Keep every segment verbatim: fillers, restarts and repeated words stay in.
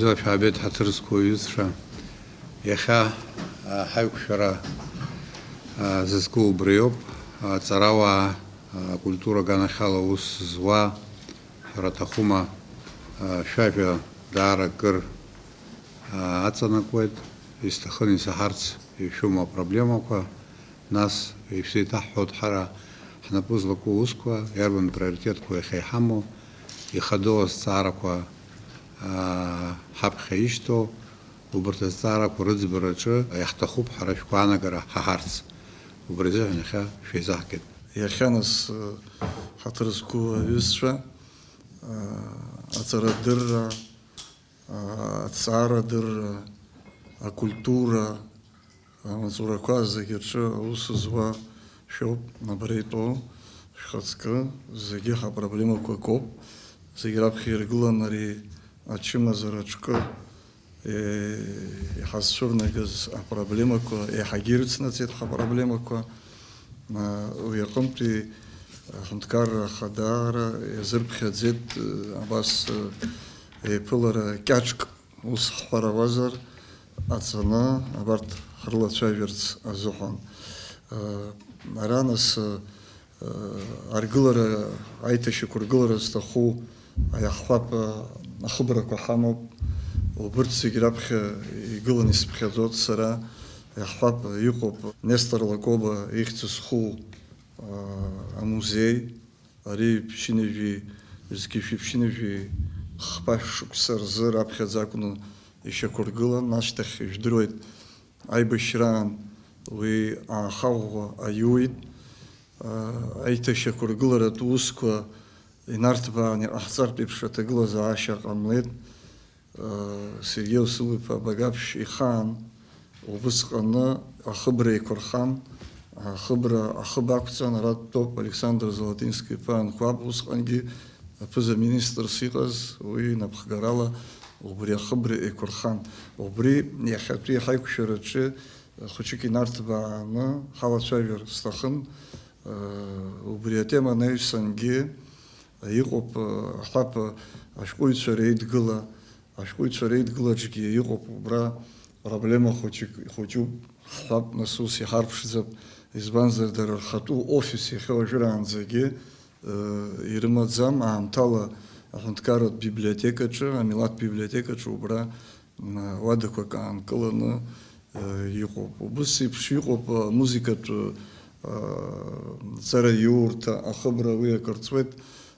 Шәаабеит, ҳаҭыр зқәу аҩызцәа. Иахьа, а, ҳаиқәшәара, а, зызку убриоуп. Аҵарауаа, а, акультура аганахьала аус зуа, ҳәара аҭахума, а, шәажәа даара акыр, а, аҵанакуеит. Исҭахын исаҳарц ишәымоу апроблемақәа. Нас ишәзеиҭаҳҳәоит ҳара ҳнапы злаку аусқәа, иарбан приоритетқәа иахьа иҳамоу, ихадоу азҵаарақәа, аа, ҳаԥхьа ишьҭоу, убарҭ азҵаарақәа рыӡбараҿы иаҳҭахуп ҳара шәгәаанагара ҳаҳарц. Убри азыҳәан иахьа шәеизаҳгеит. Иахьа нас, ҳаҭыр зқәу аҩызцәа, аҵарадырра, аҭҵаарадырра, акультура, амаҵурақәа зегьы рҿы аус зуа шәоуп, абра итәоу шәхаҵкы, зегьы ҳапроблемақәа акоуп, зегь раԥхьа иргылан ари ачымазара аҿкы, е, иҳазцәырнагаз апроблемақәа, еиҳагьы ирыцнаҵеит ҳапроблемақәа. А, уи аҟынтәи аҳәынҭқарра ахадаара иазырԥхьаӡеит, э, абас, э, еиԥылара кьаҿк, ус ҳҳәарауазар, аҵаны абарҭ ҳрылацәажәарц азыҳәан. Э, ара нас, э, аргылара, аиҭашьақәыргылара зҭаху иаҳҳәап, э, ахыбрақәа ҳамоуп. Убырҭ зегь раԥхьа игылан исыԥхьаӡоит сара. Иаҳҳәап, иҟоуп Нестор Лакоба ихьӡ зху, а, амузеи, ари ԥшьынҩажәи, зқьи жәшәи ԥшьынҩажәи хԥа шықәса рзы раԥхьаӡа акәны ишьақәыргылан, ашьҭахь ижәдыруеит, аибашьраан уи аахаӷәӷәа аиуит. А, аиҭашьақәыргыларатә усқәа инарҭбааны иҟаҳҵартә еиԥш аҭагылазаашьа ҟамлеит. Сергеи Усыл-иԥа Багаԥшь ихаан убысҟаны ахыбра еиқәырхан, ахыбра, ахыб ақәҵан, ара дтәоуп Александр Золотинский-иԥа Анқәаб, усҟангьы аԥыза-министрс иҟаз, уи напхгарала убри ахыбра еиқәырхан. Убри иахьатәи ҳаиқәшәараҿы хәыҷык инарҭбааны ҳалацәажәар сҭахын. Убри атема анаҩсангьы иҟоуп, ҳҳәап, ашәҟәыҩҩцәа реидгыла, ашәҟәыҩҩцәа реидгылаҿгьы иҟоуп убра проблема хәыҷык, ихәыҷуп, ҳҳәап, нас ус иҳарԥшӡап, избанзар, дара рхатәы офис иахьа уажәраанӡагьы, э, ирымаӡам, аамҭала аҳәынҭқарратә библиотекаҿы, амилаҭ библиотекаҿы убра, м, уадақәак аанкыланы, э, иҟоуп. Убыс еиԥш иҟоуп, э, музыкатә, э, ҵараиурҭа, ахыбра уи акыр ҵуеит.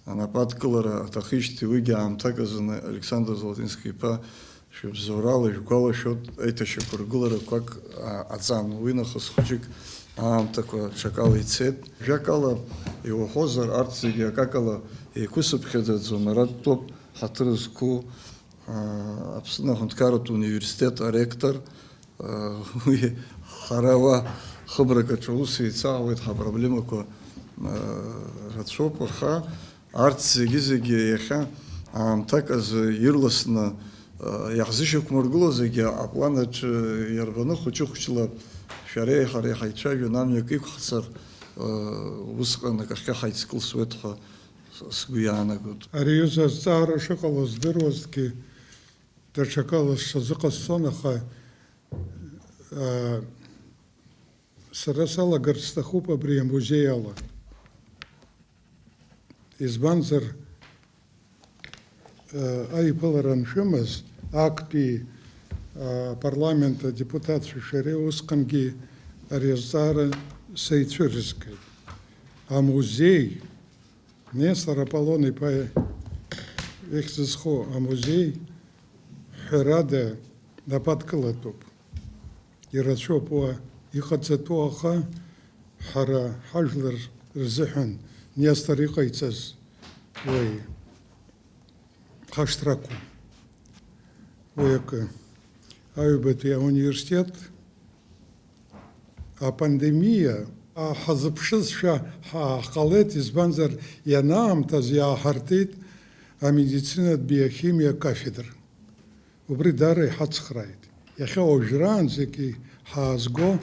Анападкылара аҭахижьҭеи уигьы аамҭак азы Александр Золотинский-иԥа шәыбзоурала ижәгәалашәоит, аиҭашьақәыргыларақәак, а, ҟаҵан. Уи нахыс хәыҷык аамҭақәа ҽакала ицеит. Жәакала иуҳәозар, арҭ зегьы акакала еиқәысыԥхьаӡаӡом. Ара дтәоуп ҳаҭыр зқәу, а, Аԥсны аҳәынҭқарратә университет аректор, Уи ҳара уа хыбрак аҿы аус еицаҳауеит, ҳапроблемақәа, э, рацәоуп, аха арҭ зегьы-зегьы иахьа аамҭак азы ирласны, э, иаҳзышьақәмыргыло зегьы аплан аҿы иарбаны хәыҷы-хәыҷла шәареи ҳареи ҳаицәажәан амҩак иқәҳҵар, э, усҟан акахьы ҳаицкылсуеит ҳәа с-, сгәы иаанагоит. Ари аҩыза азҵаара шыҟало здыруазҭгьы, даҽакала сҽазыҟасҵон, аха, аа, сара салагарц сҭахуп абри амузеи ала. Избанзар, аа, аиԥылара аншәымаз, актәи, аа, апарламент адепутатцәеи шәареи усҟангьы ари азҵаара саицәырызгеит. Амузеи Нестор Аполлон-иԥа ихьӡ зху амузеи ҳәарада нападкылатәуп. Ирацәоуп уа иҟаҵатәу, аха ҳара ҳажәлар рзыҳәан Нестор иҟаиҵаз уи ҳашьҭрақәа. Уи акы. Аҩбатәи ауниверситет апандемиа, а, ҳазыԥшызшәа ҳа-, ҳҟалеит, избанзар, ианаамҭаз иааҳартит амедицинатә биохимиа кафедра. Убри даара иҳацхрааит. Иахьа уажәраанӡагьы ҳаазго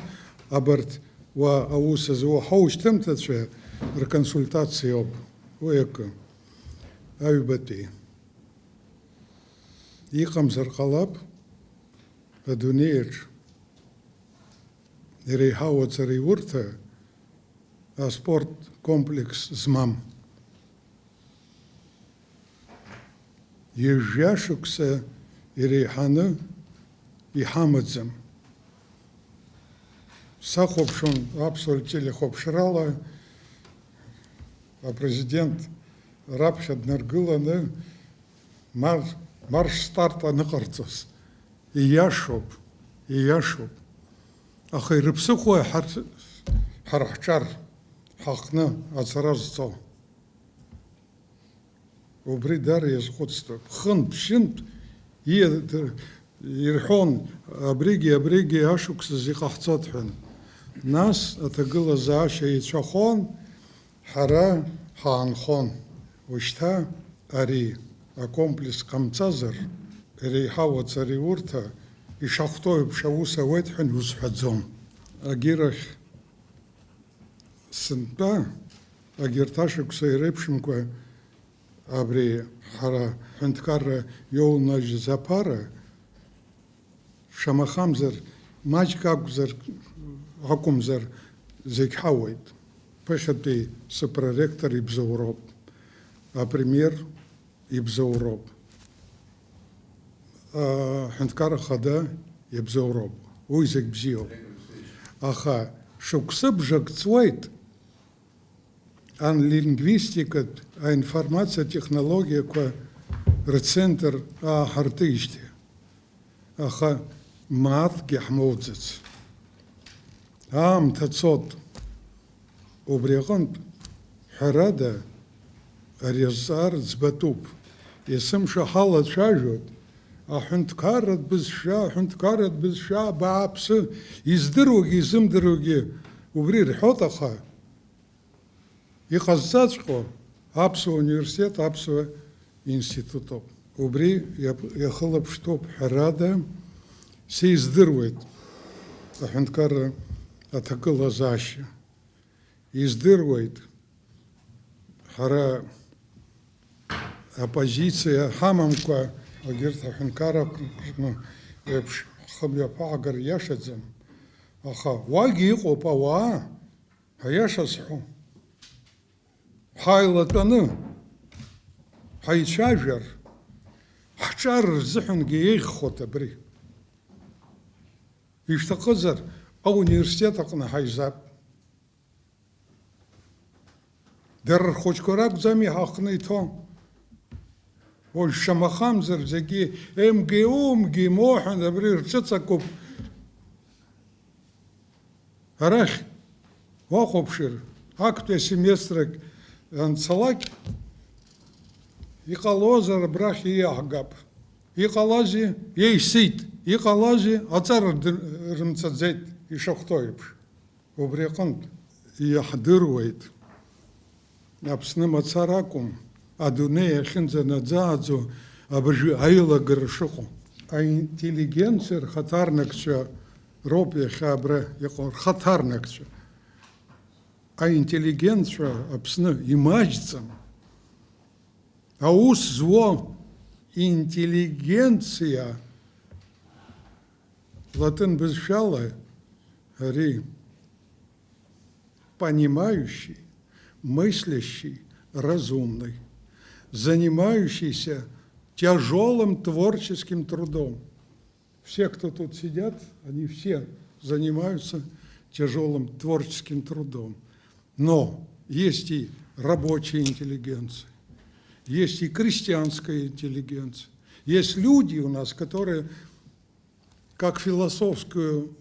абарҭ уа аус зуа ҳаушьҭымҭацәа рконсультациа ауп. Уи акы. Аҩбатәи. Иҟамзар ҟалап адунеиаҿ иреиҳау аҵареиурҭа аспорт комплекс змам. Ҩажәа шықәса иреиҳаны иҳамаӡам. Сахәаԥшуан аԥсуа телехәаԥшрала апрезидент раԥхьа днаргыланы мар-, марш старт аныҟарҵоз. Ииашоуп, ииашоуп. Аха ирыԥсыхәои ҳар-, ҳара ҳҿар, ҳаҟны ацара зҵо? Убри даара иазхәыцтәуп. Хынтә-ԥшьынтә иа-, д-, ирҳәон, абригьы, абригьы ашықәсазы иҟаҳҵоит ҳәа. Нас аҭагылазаашьа еицәахон, ҳара ҳаанхон. Ушьҭа ари акомплекс ҟамҵазар, иреиҳау аҵареиурҭа ишахәҭоу еиԥш аус ауеит ҳәа узҳәаӡом. Агьырахь сынтәа, егьырҭ ашықәса иреиԥшымкәа абри ҳара ҳҳәынҭқарра иоунажьыз аԥара, шамахамзар, маҷк акәзар, акәымзар, зегь ҳауеит. Ԥыхьатәи сыпроректор ибзоуроуп, апремиер ибзоуроуп, аҳәынҭқарра ахада ибзоуроуп. Уи зегь бзиоуп. Аха шықәсыбжак ҵуеит, анлингвистикатә, аинформациатә технологиақәа рцентр ааҳартыижьҭеи. Аха мааҭгьы ҳмоуӡац. Аамҭа цот. Убри аҟынтә, ҳәарада, ари азҵаара ӡбатәуп. Есымша ҳалацәажәоит, аҳәынҭқарратә бызшәа, аҳәынҭқарратә бызшәа, абааԥсы, издыруагьы изымдыруагьы убри рҳәоит, аха иҟазҵаҵәҟьоу аԥсуа университет, аԥсуа институт ауп. Убри иап-, иахылаԥшҭәуп ҳәарада, сиздыруеит аҳәынҭқарра аҭагылазаашьа. Издыруеит, ҳара аппозициа ҳамамкәа, егьырҭ аҳәынҭқаррақәа рҟны еиԥш ҳхы мҩаԥаагар иашаӡам. Аха уагьы иҟоуп ауаа, аиаша сҳәо, ҳаилатәаны ҳаицәажәар, ҳҿар рзыҳәангьы еиӷьхоит абри. Ишәҭахызар, ауниверситет аҟны ҳаизап. Дара рхәыҷқәа ракәӡами ҳаҟны иҭоу? Уажә шамахамзар зегьы М Г У, М Г М О ҳәа абри рҿыҵакуп. Арахь уахәаԥшыр, актәи асеместрак анцалак, иҟалозар абрахь ииаҳгап. Иҟалазеи? Еисит. Иҟалазеи? Аҵара рдыр-, рымцаӡеит, ишахәҭоу еиԥш. Убри аҟынтә иаҳдыруеит, Аԥсны мацара акәым, адунеи ахьынӡанаӡааӡо абыржәы аилагара шыҟоу. Аинтеллигенциа рхаҭарнакцәа роуп иахьа абра иҟоу, рхаҭарнакцәа. Аинтеллигенцәа Аԥсны имаҷӡам. Аус зуо интеллигенциа, латын бызшәала ари, понимающий, мыслящий, разумный, занимающийся тяжёлым творческим трудом. Все, кто тут сидят, они все занимаются тяжёлым творческим трудом. Но есть и рабочая интеллигенция, есть и крестьянская интеллигенция. Есть люди у нас, которые как философскую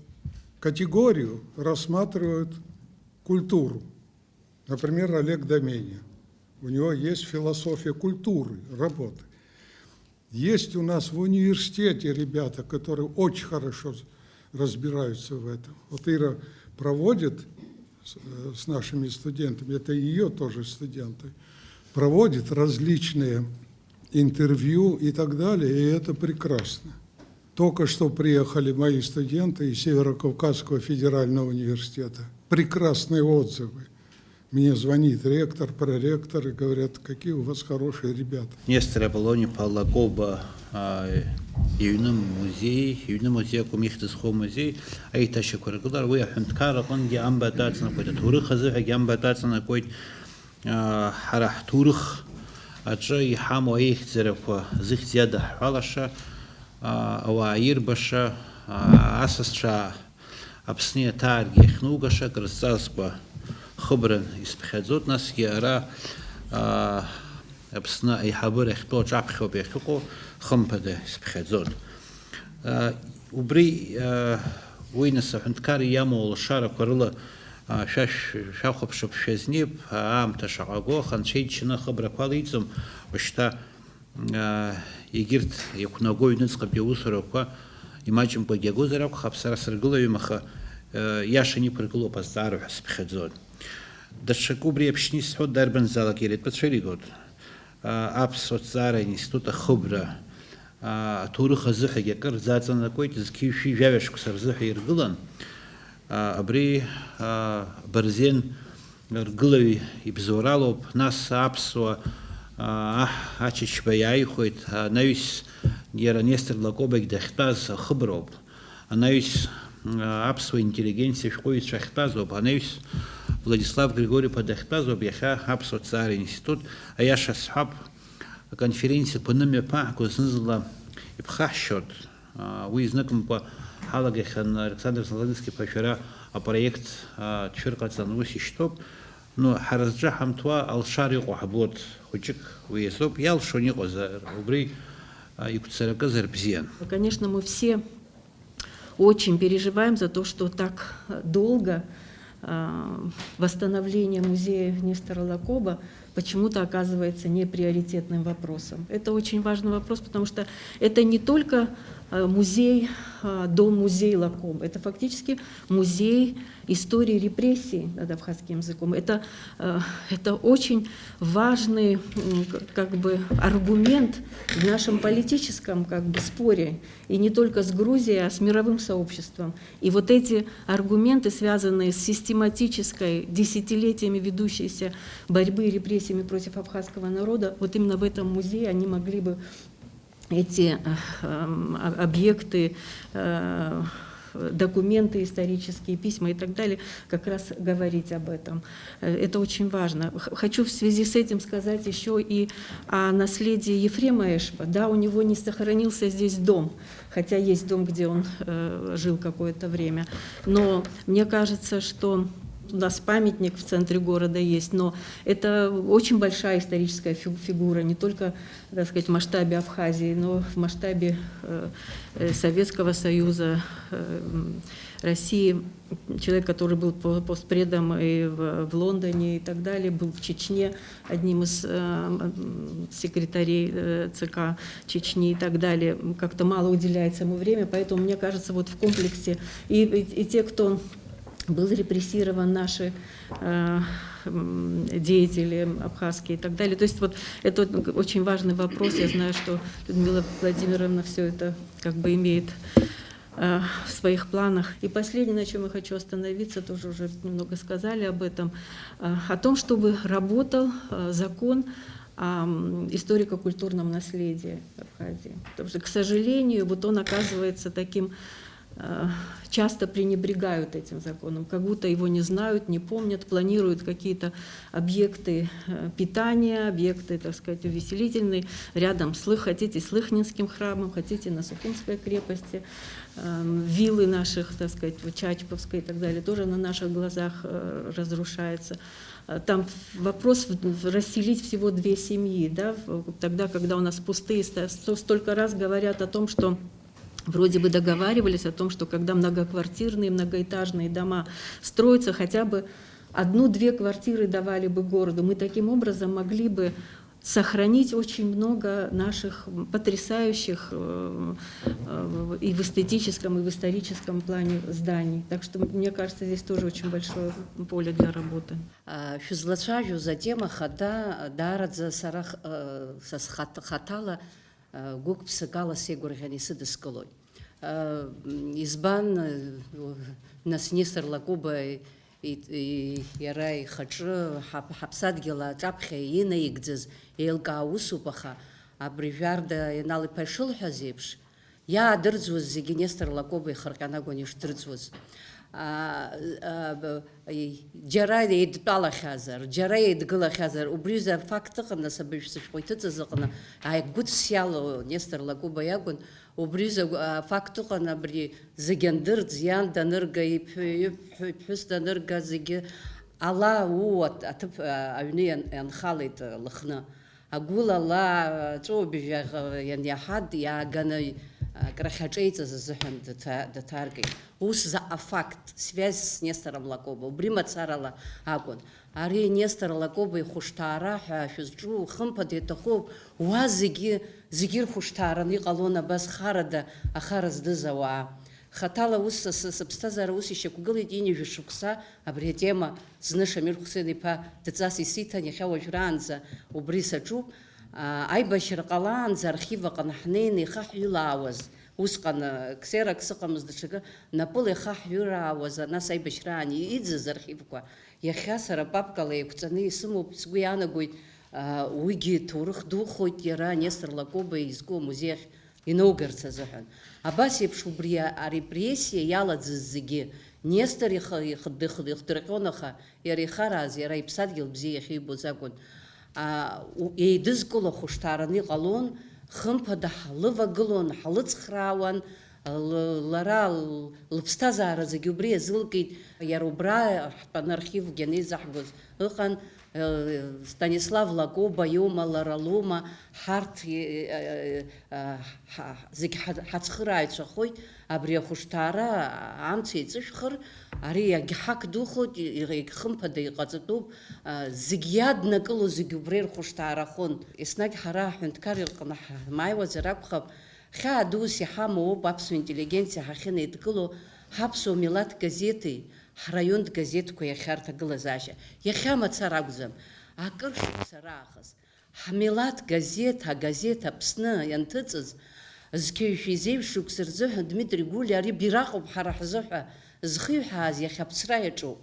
категорию рассматривают культуру. Например, Олег Доменин. У него есть философия культуры, работы. Есть у нас в университете ребята, которые очень хорошо разбираются в этом. Вот Ира проводит с, э, с нашими студентами, это её тоже студенты, проводит различные интервью и так далее, и это прекрасно. Только что приехали мои студенты из Северо-Кавказского федерального университета. Прекрасные отзывы. Мне звонит ректор, проректор и говорят: «Какие у вас хорошие ребята». Нестор Аполлон-иԥа Лакоба Иҩны музеи, иҩны музеи акәым, ихьӡ зхоу музеи аиҭашьақәыргылара, уи аҳәынҭқарра аҟынгьы амбатә аҵанакуеит, аҭоурых азыҳәагьы амбатә аҵанакуеит. Ҳара ҳҭоурых аҿы иҳамоу аихьӡарақәа зыхьӡ иадаҳҳәалаша, ауаа ирбаша, асасцәа Аԥсны иаҭааргьы иахьнугаша акрызҵазкуа хыбран исԥхьаӡоит, насгьы ара, аа, Аԥсны аиҳабыра ахьтәоу аҿаԥхьоуп иахьыҟоу, хымԥада исԥхьаӡоит. Аа, убри, аа, уи нас аҳәынҭқар иамоу алшарақәа рыла, аа, шәа-, шәахәаԥшып, шәазнеип, аамҭа шаҟа го, аха анцәа иџьшьаны ахыбрақәа алеиҵом, уажәшьҭа Егьырҭ иақәнаго аҩныҵҟатәи аусурақәа имаҷымкәагьы иагозар акәхап, сара сыргылаҩым, аха иашан иқәыргылоуп азҵаара ҳәа сыԥхьаӡоит. Даҽакы убри аԥшьны исҳәоит, дарбанзаалак иара итәы цәыригоит. Аԥсуа ҭҵаара институт ахыбра аҭоурых азыҳәагьы акыр рзаҵанакуеит, зқьи жәшәи жәаҩа шықәса рзыҳәа иргылан. Абри Барзен ргылаҩ ибзоуралоуп, нас аԥсуа, аа, аҳ Ачачба иааихәеит, анаҩс иара Нестор Лакобагь дахьтәаз ахыброуп, анаҩс, аа, аԥсуа интеллигенциа ашәҟәыҩҩцәа ахьтәазоуп, анаҩс Владислав Григори-иԥа дахьтәазоуп, иахьа аԥсуа ҭҵаара институт, аиаша сҳәап, аконференциақәа анымҩаԥаҳго зны-зынла иԥхаҳшьоит. Уи зныкымкәа ҳалагахьан, Александр Солженицкий-иԥа, шәара апроект, а, дшәырҟаҵан, ус ишьҭоуп. Ну, ҳара зҿы ҳамҭуа алшара иҟоу ҳбоит, хәыҷык уи азоуп, иалшон иҟазар, убри, а, игәцаракызар бзиан. Конечно, мы все очень переживаем за то, что так долго, а, восстановление музея Нестора Лакоба почему-то оказывается неприоритетным вопросом. Это очень важный вопрос, потому что это не только, э, музей, э, дом-музей Лакоба, это фактически музей истории репрессий над абхазским языком. Это, э, это очень важный, м, к-, как бы аргумент в нашем политическом, как бы, споре. И не только с Грузией, а с мировым сообществом. И вот эти аргументы, связанные с систематической, десятилетиями ведущейся борьбы и репрессиями против абхазского народа, вот именно в этом музее они могли бы эти, э, эм, об-, объекты, э, документы исторические, письма и так далее, как раз говорить об этом. Э, это очень важно. Х-, хочу в связи с этим сказать ещё и о наследии Ефрема Эшба. Да, у него не сохранился здесь дом, хотя есть дом, где он, э, жил какое-то время. Но мне кажется, что у нас памятник в центре города есть, но это очень большая историческая фи-, фигура, не только, так сказать, в масштабе Абхазии, но в масштабе, э, э, Советского Союза, э, м, России. Человек, который был по-, постпредом и в, в Лондоне и так далее, был в Чечне одним из, э, м, секретарей, э, ЦК Чечни и так далее. М, как-то мало уделяется ему время, поэтому, мне кажется, вот в комплексе и, и, и те, кто был репрессирован, наши, э, м, деятели абхазские и так далее. То есть вот это вот очень важный вопрос. Я знаю, что Людмила Владимировна всё это как бы имеет, э, в своих планах. И последнее, на чём я хочу остановиться, тоже уже немного сказали об этом, э, о том, чтобы работал, э, закон о, м, историко-культурном наследии Абхазии. Потому что, к сожалению, вот он оказывается таким, э, часто пренебрегают этим законом, как будто его не знают, не помнят, планируют какие-то объекты, э, питания, объекты, так сказать, увеселительные, рядом с Лых-, хотите с Лыхнинским храмом, хотите на Сухумской крепости, эм, виллы наших, так сказать, вот Чачповской и так далее, тоже на наших глазах, э, разрушается. Э, там вопрос в, в расселить всего две семьи, да, в, тогда, когда у нас пустые, ста-, сто-, столько раз говорят о том, что вроде бы договаривались о том, что когда многоквартирные, многоэтажные дома строятся, хотя бы одну-две квартиры давали бы городу, мы таким образом могли бы сохранить очень много наших, м, потрясающих, э, э, и в эстетическом, и в историческом плане зданий. Так что, мне кажется, здесь тоже очень большое поле для работы. А, шәызлацәажәоз атема хада, даараӡа сара х-, э, са схаҭ-, хаҭала, э, гәык-ԥсык ала сеигәырӷьаны исыдыскылоит. Э, м, избан, э, нас Нестор Лакоба и-, и-, иара ихаҿы ҳаԥ-, ҳаԥсадгьыл аҿаԥхьа инаигӡаз еилкаа усуп, аха Абри Жәарда Ианал-иԥа ишылҳәаз еиԥш, иаадырӡуаз зегьы Нестор Лакоба ихырҟьаны акәын ишдырӡуаз. Аа, аа, б-, и-, џьара еидтәалахьазар, џьара еидгылахьазар, убри аҩыза афакт ыҟан, нас абыржә сышәҟәы иҭыҵыз аҟны, агәыцс иалоу Нестор Лакоба иакәын, убри аҩыза агә-, афакт ыҟан, абри зегь андырӡ, иан данырга, иԥҳәы, иԥҳәыс данырга, зегьы ала уу аҭ-, аҭыԥ, а, аҩны иан-, ианхалеит, а, Лыхны. Агәыла ла, аҵәыуабжь аӷ-, ианиаҳа, иааганы, а, крахь аҿеиҵаз азыҳәан дҭа-, дҭаркит. Ус заҟа факт, связь с Нестором Лакоба, убри мацарала акәын. Ари Нестор Лакоба ихәышҭаара ҳәа шәызҿу, хымԥада иаҭахуп, уа зегьы, зегьы рхәышҭаараны иҟалон абас харада ахара здыз ауаа. Хаҭала ус са, са, сыԥсҭазаара ус ишьақәгылеит, ҩажәа шықәса абри атема зны Шамил Хәсен-иԥа дҵас исиҭан, иахьа уажәраанӡа убри саҿуп. Аа, аибашьра ҟалаанӡа архив аҟны ҳнеины ихаҳҩылаауаз, усҟан, э, ксерокс ыҟамызт, даҽакы, напыла ихаҳҩыраауаз, нас аибашьраан иӡыз архивқәа, иахьа сара папкала еиқәҵаны исымоуп, сгәы иаанагоит, аа, уигьы ҭоурых духоит, иара Нестор Лакоба изку амузеи ахь иноугарц азыҳәан. Абас еиԥш убри арепрессиа иалаӡыз зегьы, Нестор ихы, ихы, ихы, ихдырҟьон, аха иара ихарааз, иара иԥсадгьыл бзиа иахьибоз акәын. А, у-, еидызкыло хәышҭаараны иҟалон, хымԥада ҳлывагылон, ҳлыцхраауан, л-, лара л-, лыԥсҭазаара зегьы убри иазылкит, иара убра ҳтәаны архивгьы анеизаҳгоз ыҟан, Станислав Лакоба иоума, лара лоума, ҳарҭ, е, е, е, ҳа-, зегь ҳа-, ҳацхырааҩцәахоит, абри ахәышҭаара амца еиҵышәхыр, ари иагьҳақдухоит, и-, и-, егьхымԥада иҟаҵатәуп, а, зегь иаднакыло зегь убра ирхәышҭаарахон. Еснагь ҳара аҳәынҭқар рҟны ҳмааиуазар акәхап, хьаа дус иҳамоу ауп аԥсуа интеллигенциа ҳахьынеидкыло, ҳаԥсуа милаҭ газети, ҳраионтә газеҭқәа иахьарҭагылазаашьа, иахьа мацара акәӡам, акыр шықәса раахыс. Ҳмилаҭ газеҭ, агазеҭ Аԥсны ианҭыҵыз, зқьи жәшәи зеижә шықәса рзыҳәан Дмитри Гулиа ари бираҟуп ҳара ҳзыҳәа зхиҳәааз, иахьа аԥсра иаҿуп.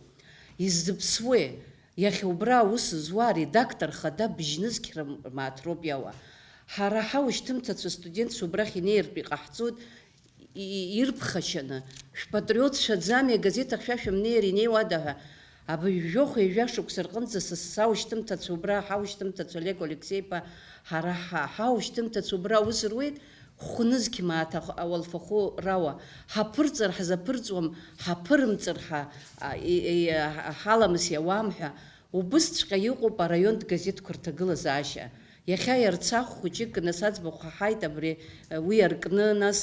Иззыԥсуеи? Иахьа убра аус зуа аредактор хада бжьнызқь рм-, рмааҭ роуп иауа. Ҳара ҳаушьҭымҭацәа астудентцәа убрахь инеиртә иҟаҳҵоит, и-, и-, ирԥхашьаны, шәпатриотцәаӡами, агазеҭ ахь шәа шәымнеир инеиуада ҳәа. Абыржәы жәохә ҩажәа шықәса рҟынӡа са саушьҭымҭацәа убра, ҳаушьҭымҭацәа Олег Алексеи-иԥа, ҳара ҳа-, ҳаушьҭымҭацәа убра аус руеит, хәнызқь мааҭ ах-, ауалфахәы рауа. Ҳаԥырҵар ҳзаԥырҵуам, ҳаԥырымҵыр ҳа-, а, и-, и-, ҳаламыс иауам ҳәа. Убысҵәҟьа иҟоуп араионтә газеҭқәа рҭагылазаашьа. Иахьа Ерцахә хәыҷык, нас аӡбахә ҳаҳаит абри, уи аркны, нас,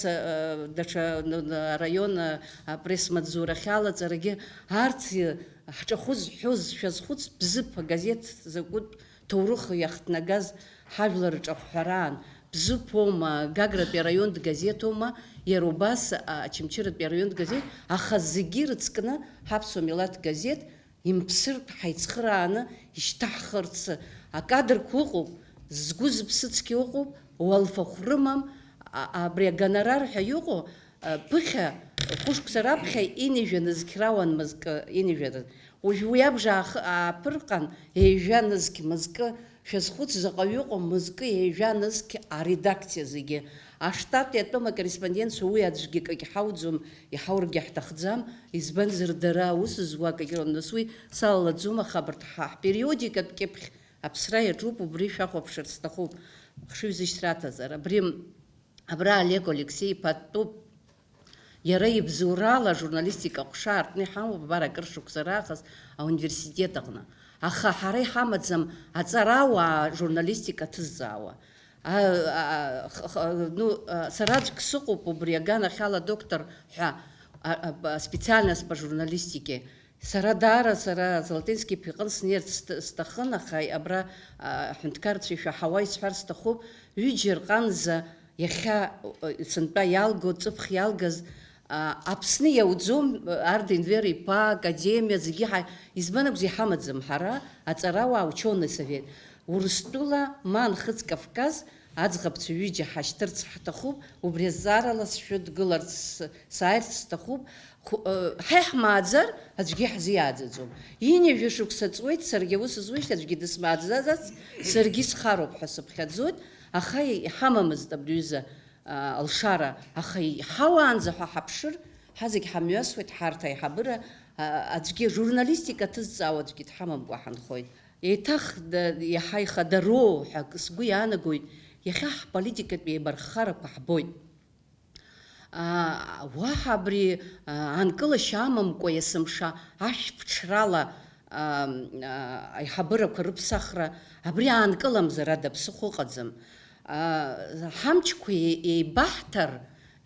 даҽа н-, н-, араион, апресс-маҵзурахь алаҵарагьы, арҭ, ҳҿахәы зҳәоз, шәазхәыц, Бзыԥ агазеҭ закәытә ҭоурых иахҭнагаз ҳажәлар рҿахәҳәараан, Бзыԥ аума, Гагратәи араионтә газеҭ аума, иара убас, а, Очамчыратәи араионтә газеҭ, аха зегьы ирыцкны ҳаԥсуа милаҭ газеҭ, имԥсыртә ҳаицхырааны ишьҭаҳхырц акадрқәа ыҟоуп, згәы зыԥсыцгьы ыҟоуп, уалфахә рымам, а-, абри агонорар ҳәа иҟоу, а, ԥыхьа, хәышықәса раԥхьа инижәа нызқь рауан мызкы инижәа. Уажә уи абжа аах-, ааԥырҟан, ҩажәа нызқь мызкы, шәазхәыц, заҟаҩы ыҟоу мызкы ҩажәа нызқь аредакциа зегьы. Аштат иатәым акорреспондентцәа уи аӡәгьы акгьы ҳауӡом, иҳаургьы ҳҭахӡам, избанзар, дара аус зуа акгьы рон. Нас уи салалаӡом, аха абарҭ ҳа ҳпериодикатә кьыԥхь аԥсра иаҿуп, убри шәахәаԥшыр сҭахуп, хшыҩзышьҭра аҭазар. Абри, абра Олег Алексеи-иԥа дтәуп. Иара ибзоурала ажурналистика аҟәша аартны иҳамоуп, абар, акыр шықәса раахыс ауниверситет аҟны. Аха ҳара иҳамаӡам аҵарауаа журналистика ҭызҵаауа. А, а, х-, х-, ну, а, сара аӡәк сыҟоуп убри аганахьала доктор ҳәа, а, а, б-, специальность по журналистике. Сара даара, сара Золотинский-иԥа иҟны снеирц сҭ-, сҭахын, аха абра, а, аҳәынҭқарцәа ишәаҳауа исҳәар сҭахуп, ҩыџьа рҟынӡа иахьа, а, сынтәа иалго, ҵыԥх иалгаз, а, Аԥсны иауӡом, Арда Енвер-иԥа, академиа, зегьы ҳа-, избан акәзар иҳамаӡам ҳара, аҵарауаа, учёный совет. Урыстәыла ма Нхыҵ Кавказ аӡӷабцәа ҩыџьа ҳашьҭырц ҳҭахуп, убри азҵаарала сшәыдгыларц, с-, сааирц сҭахуп. Ху-, э, ҳа иаҳмааӡар, аӡәгьы иаҳзиааӡаӡом. Ҩажәа шықәса ҵуеит, саргьы аус зуеижьҭеи аӡәгьы дысмааӡаӡац, саргьы схароуп ҳәа сыԥхьаӡоит. Аха иҳамамызт абри аҩыза, а, алшара, аха иҳауаанӡа ҳәа ҳаԥшыр, ҳа зегь ҳамҩасуеит, ҳарҭ аиҳабыра, а, аӡәгьы, журналистика ҭызҵаауа аӡәгьы дҳамамкәа ҳанхоит. Еиҭах да-, иаҳа ихадароу ҳәа сгәы иаанагоит, иахьа ҳполитикатә еибарххарақәа ҳбоит. Аа, уаҳа абри, аа, аанкылашьа амамкәа есымша ашә ԥҽрала, аа, аа, аиҳабырақәа рыԥсахра, абри аанкыламзар ада ԥсыхәа ыҟаӡам. Аа, ҳамчқәа е-, еибаҳҭар,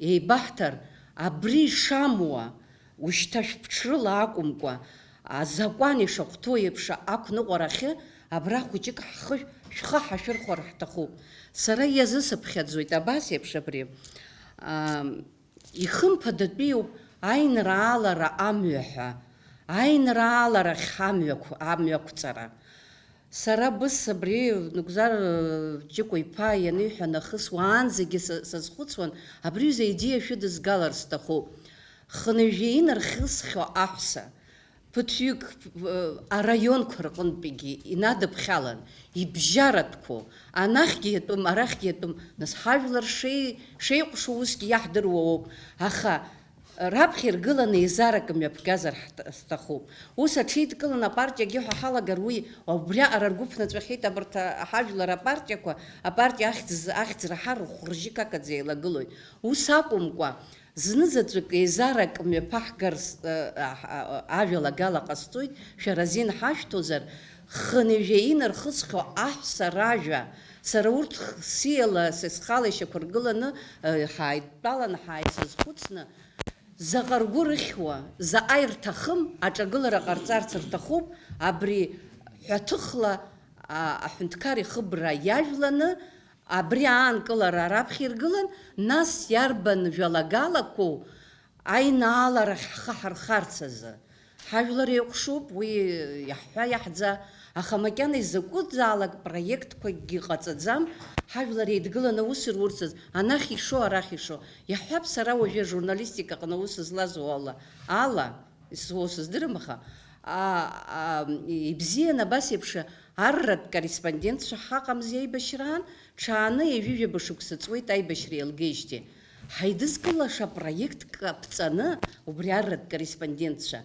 еибаҳҭар, абри ишамуа, ушьҭа шә-ԥҽрыла акәымкәа, азакәан ишахәҭоу еиԥш ақәныҟәарахьы абра хәыҷык ҳхы, шәхы ҳашәырхәар ҳҭахуп. Сара иазысыԥхьаӡоит абас еиԥш абри. Ам, ихымԥадатәиуп аинраалара амҩа ҳәа, аинрааларахь амҩақә-, амҩақәҵара. Сара быс абри Нугзар, э, Ҷыкәа-иԥа ианиҳәа нахыс уаанӡагьы са-, сазхәыцуан, абри ҩыза аидеиа шәыдызгалар сҭахуп. Хынҩажәа инархысхьоу аҳәса, ԥыҭҩык, э, араионқәа рҟынтәигьы инадыԥхьалан, ибжьаратәқәоу, анахьгьы иатәым, арахьгьы иатәым, нас ҳажәлар шеи-, шеиҟәшоу усгьы иаҳдыруа ауп, аха раԥхьа иргыланы еизарак мҩаԥгазар ҳҭ-, сҭахуп. Ус аҽеидкыланы апартиагьы ҳәа ҳалагар, уи убриаҟара ргәы ԥнаҵәахьеит абарҭ аҳажәлар апартиақәа, апартиа ахьӡ-, ахьӡ раҳар рхәы-ржьы какаӡа еилагылоит. Ус акәымкәа, зны-заҵәык еизарак мҩаԥаҳгарц, э, аҳ-, а-, а-, ажәалагала ҟасҵоит, шәара азин ҳашәҭозар, хынҩажәа инархысхьоу аҳәса ражәа, сара урҭ х-, сиала, са схала ишьақәыргыланы, э, ҳааидтәаланы, ҳааицазхәыцны, заҟа ргәы рыхьуа, заҟа ирҭахым аҿагылара ҟарҵарц рҭахуп, абри ҳәаҭыхла, а, аҳәынҭқар ихыбра иажәланы, абри аанкылара раԥхьа иргылан, нас иарбан жәалагалақәоу аинааларахь ҳхы ҳархарц азы? Ҳажәлар еиҟәшуп, уи иаҳҳәа иаҳӡа, аха макьана изакәызаалак проектқәакгьы ҟаҵаӡам, ҳажәлар еидгыланы аус ирурц азы, анахь ишо, арахь ишо. Иаҳҳәап, сара уажәы ажурналистикаҟны аус злаз уала, ала, Исзуоу сыздырам, аха, а, а, ибзиан абас еиԥш арратә корреспондентцәа ҳаҟамзи аибашьраан, ҽааны ҩажәижәаба шықәса ҵуеит аибашьра еилгеижьҭеи. Ҳаидызкылаша проектк аԥҵаны, убри арратә корреспондентцәа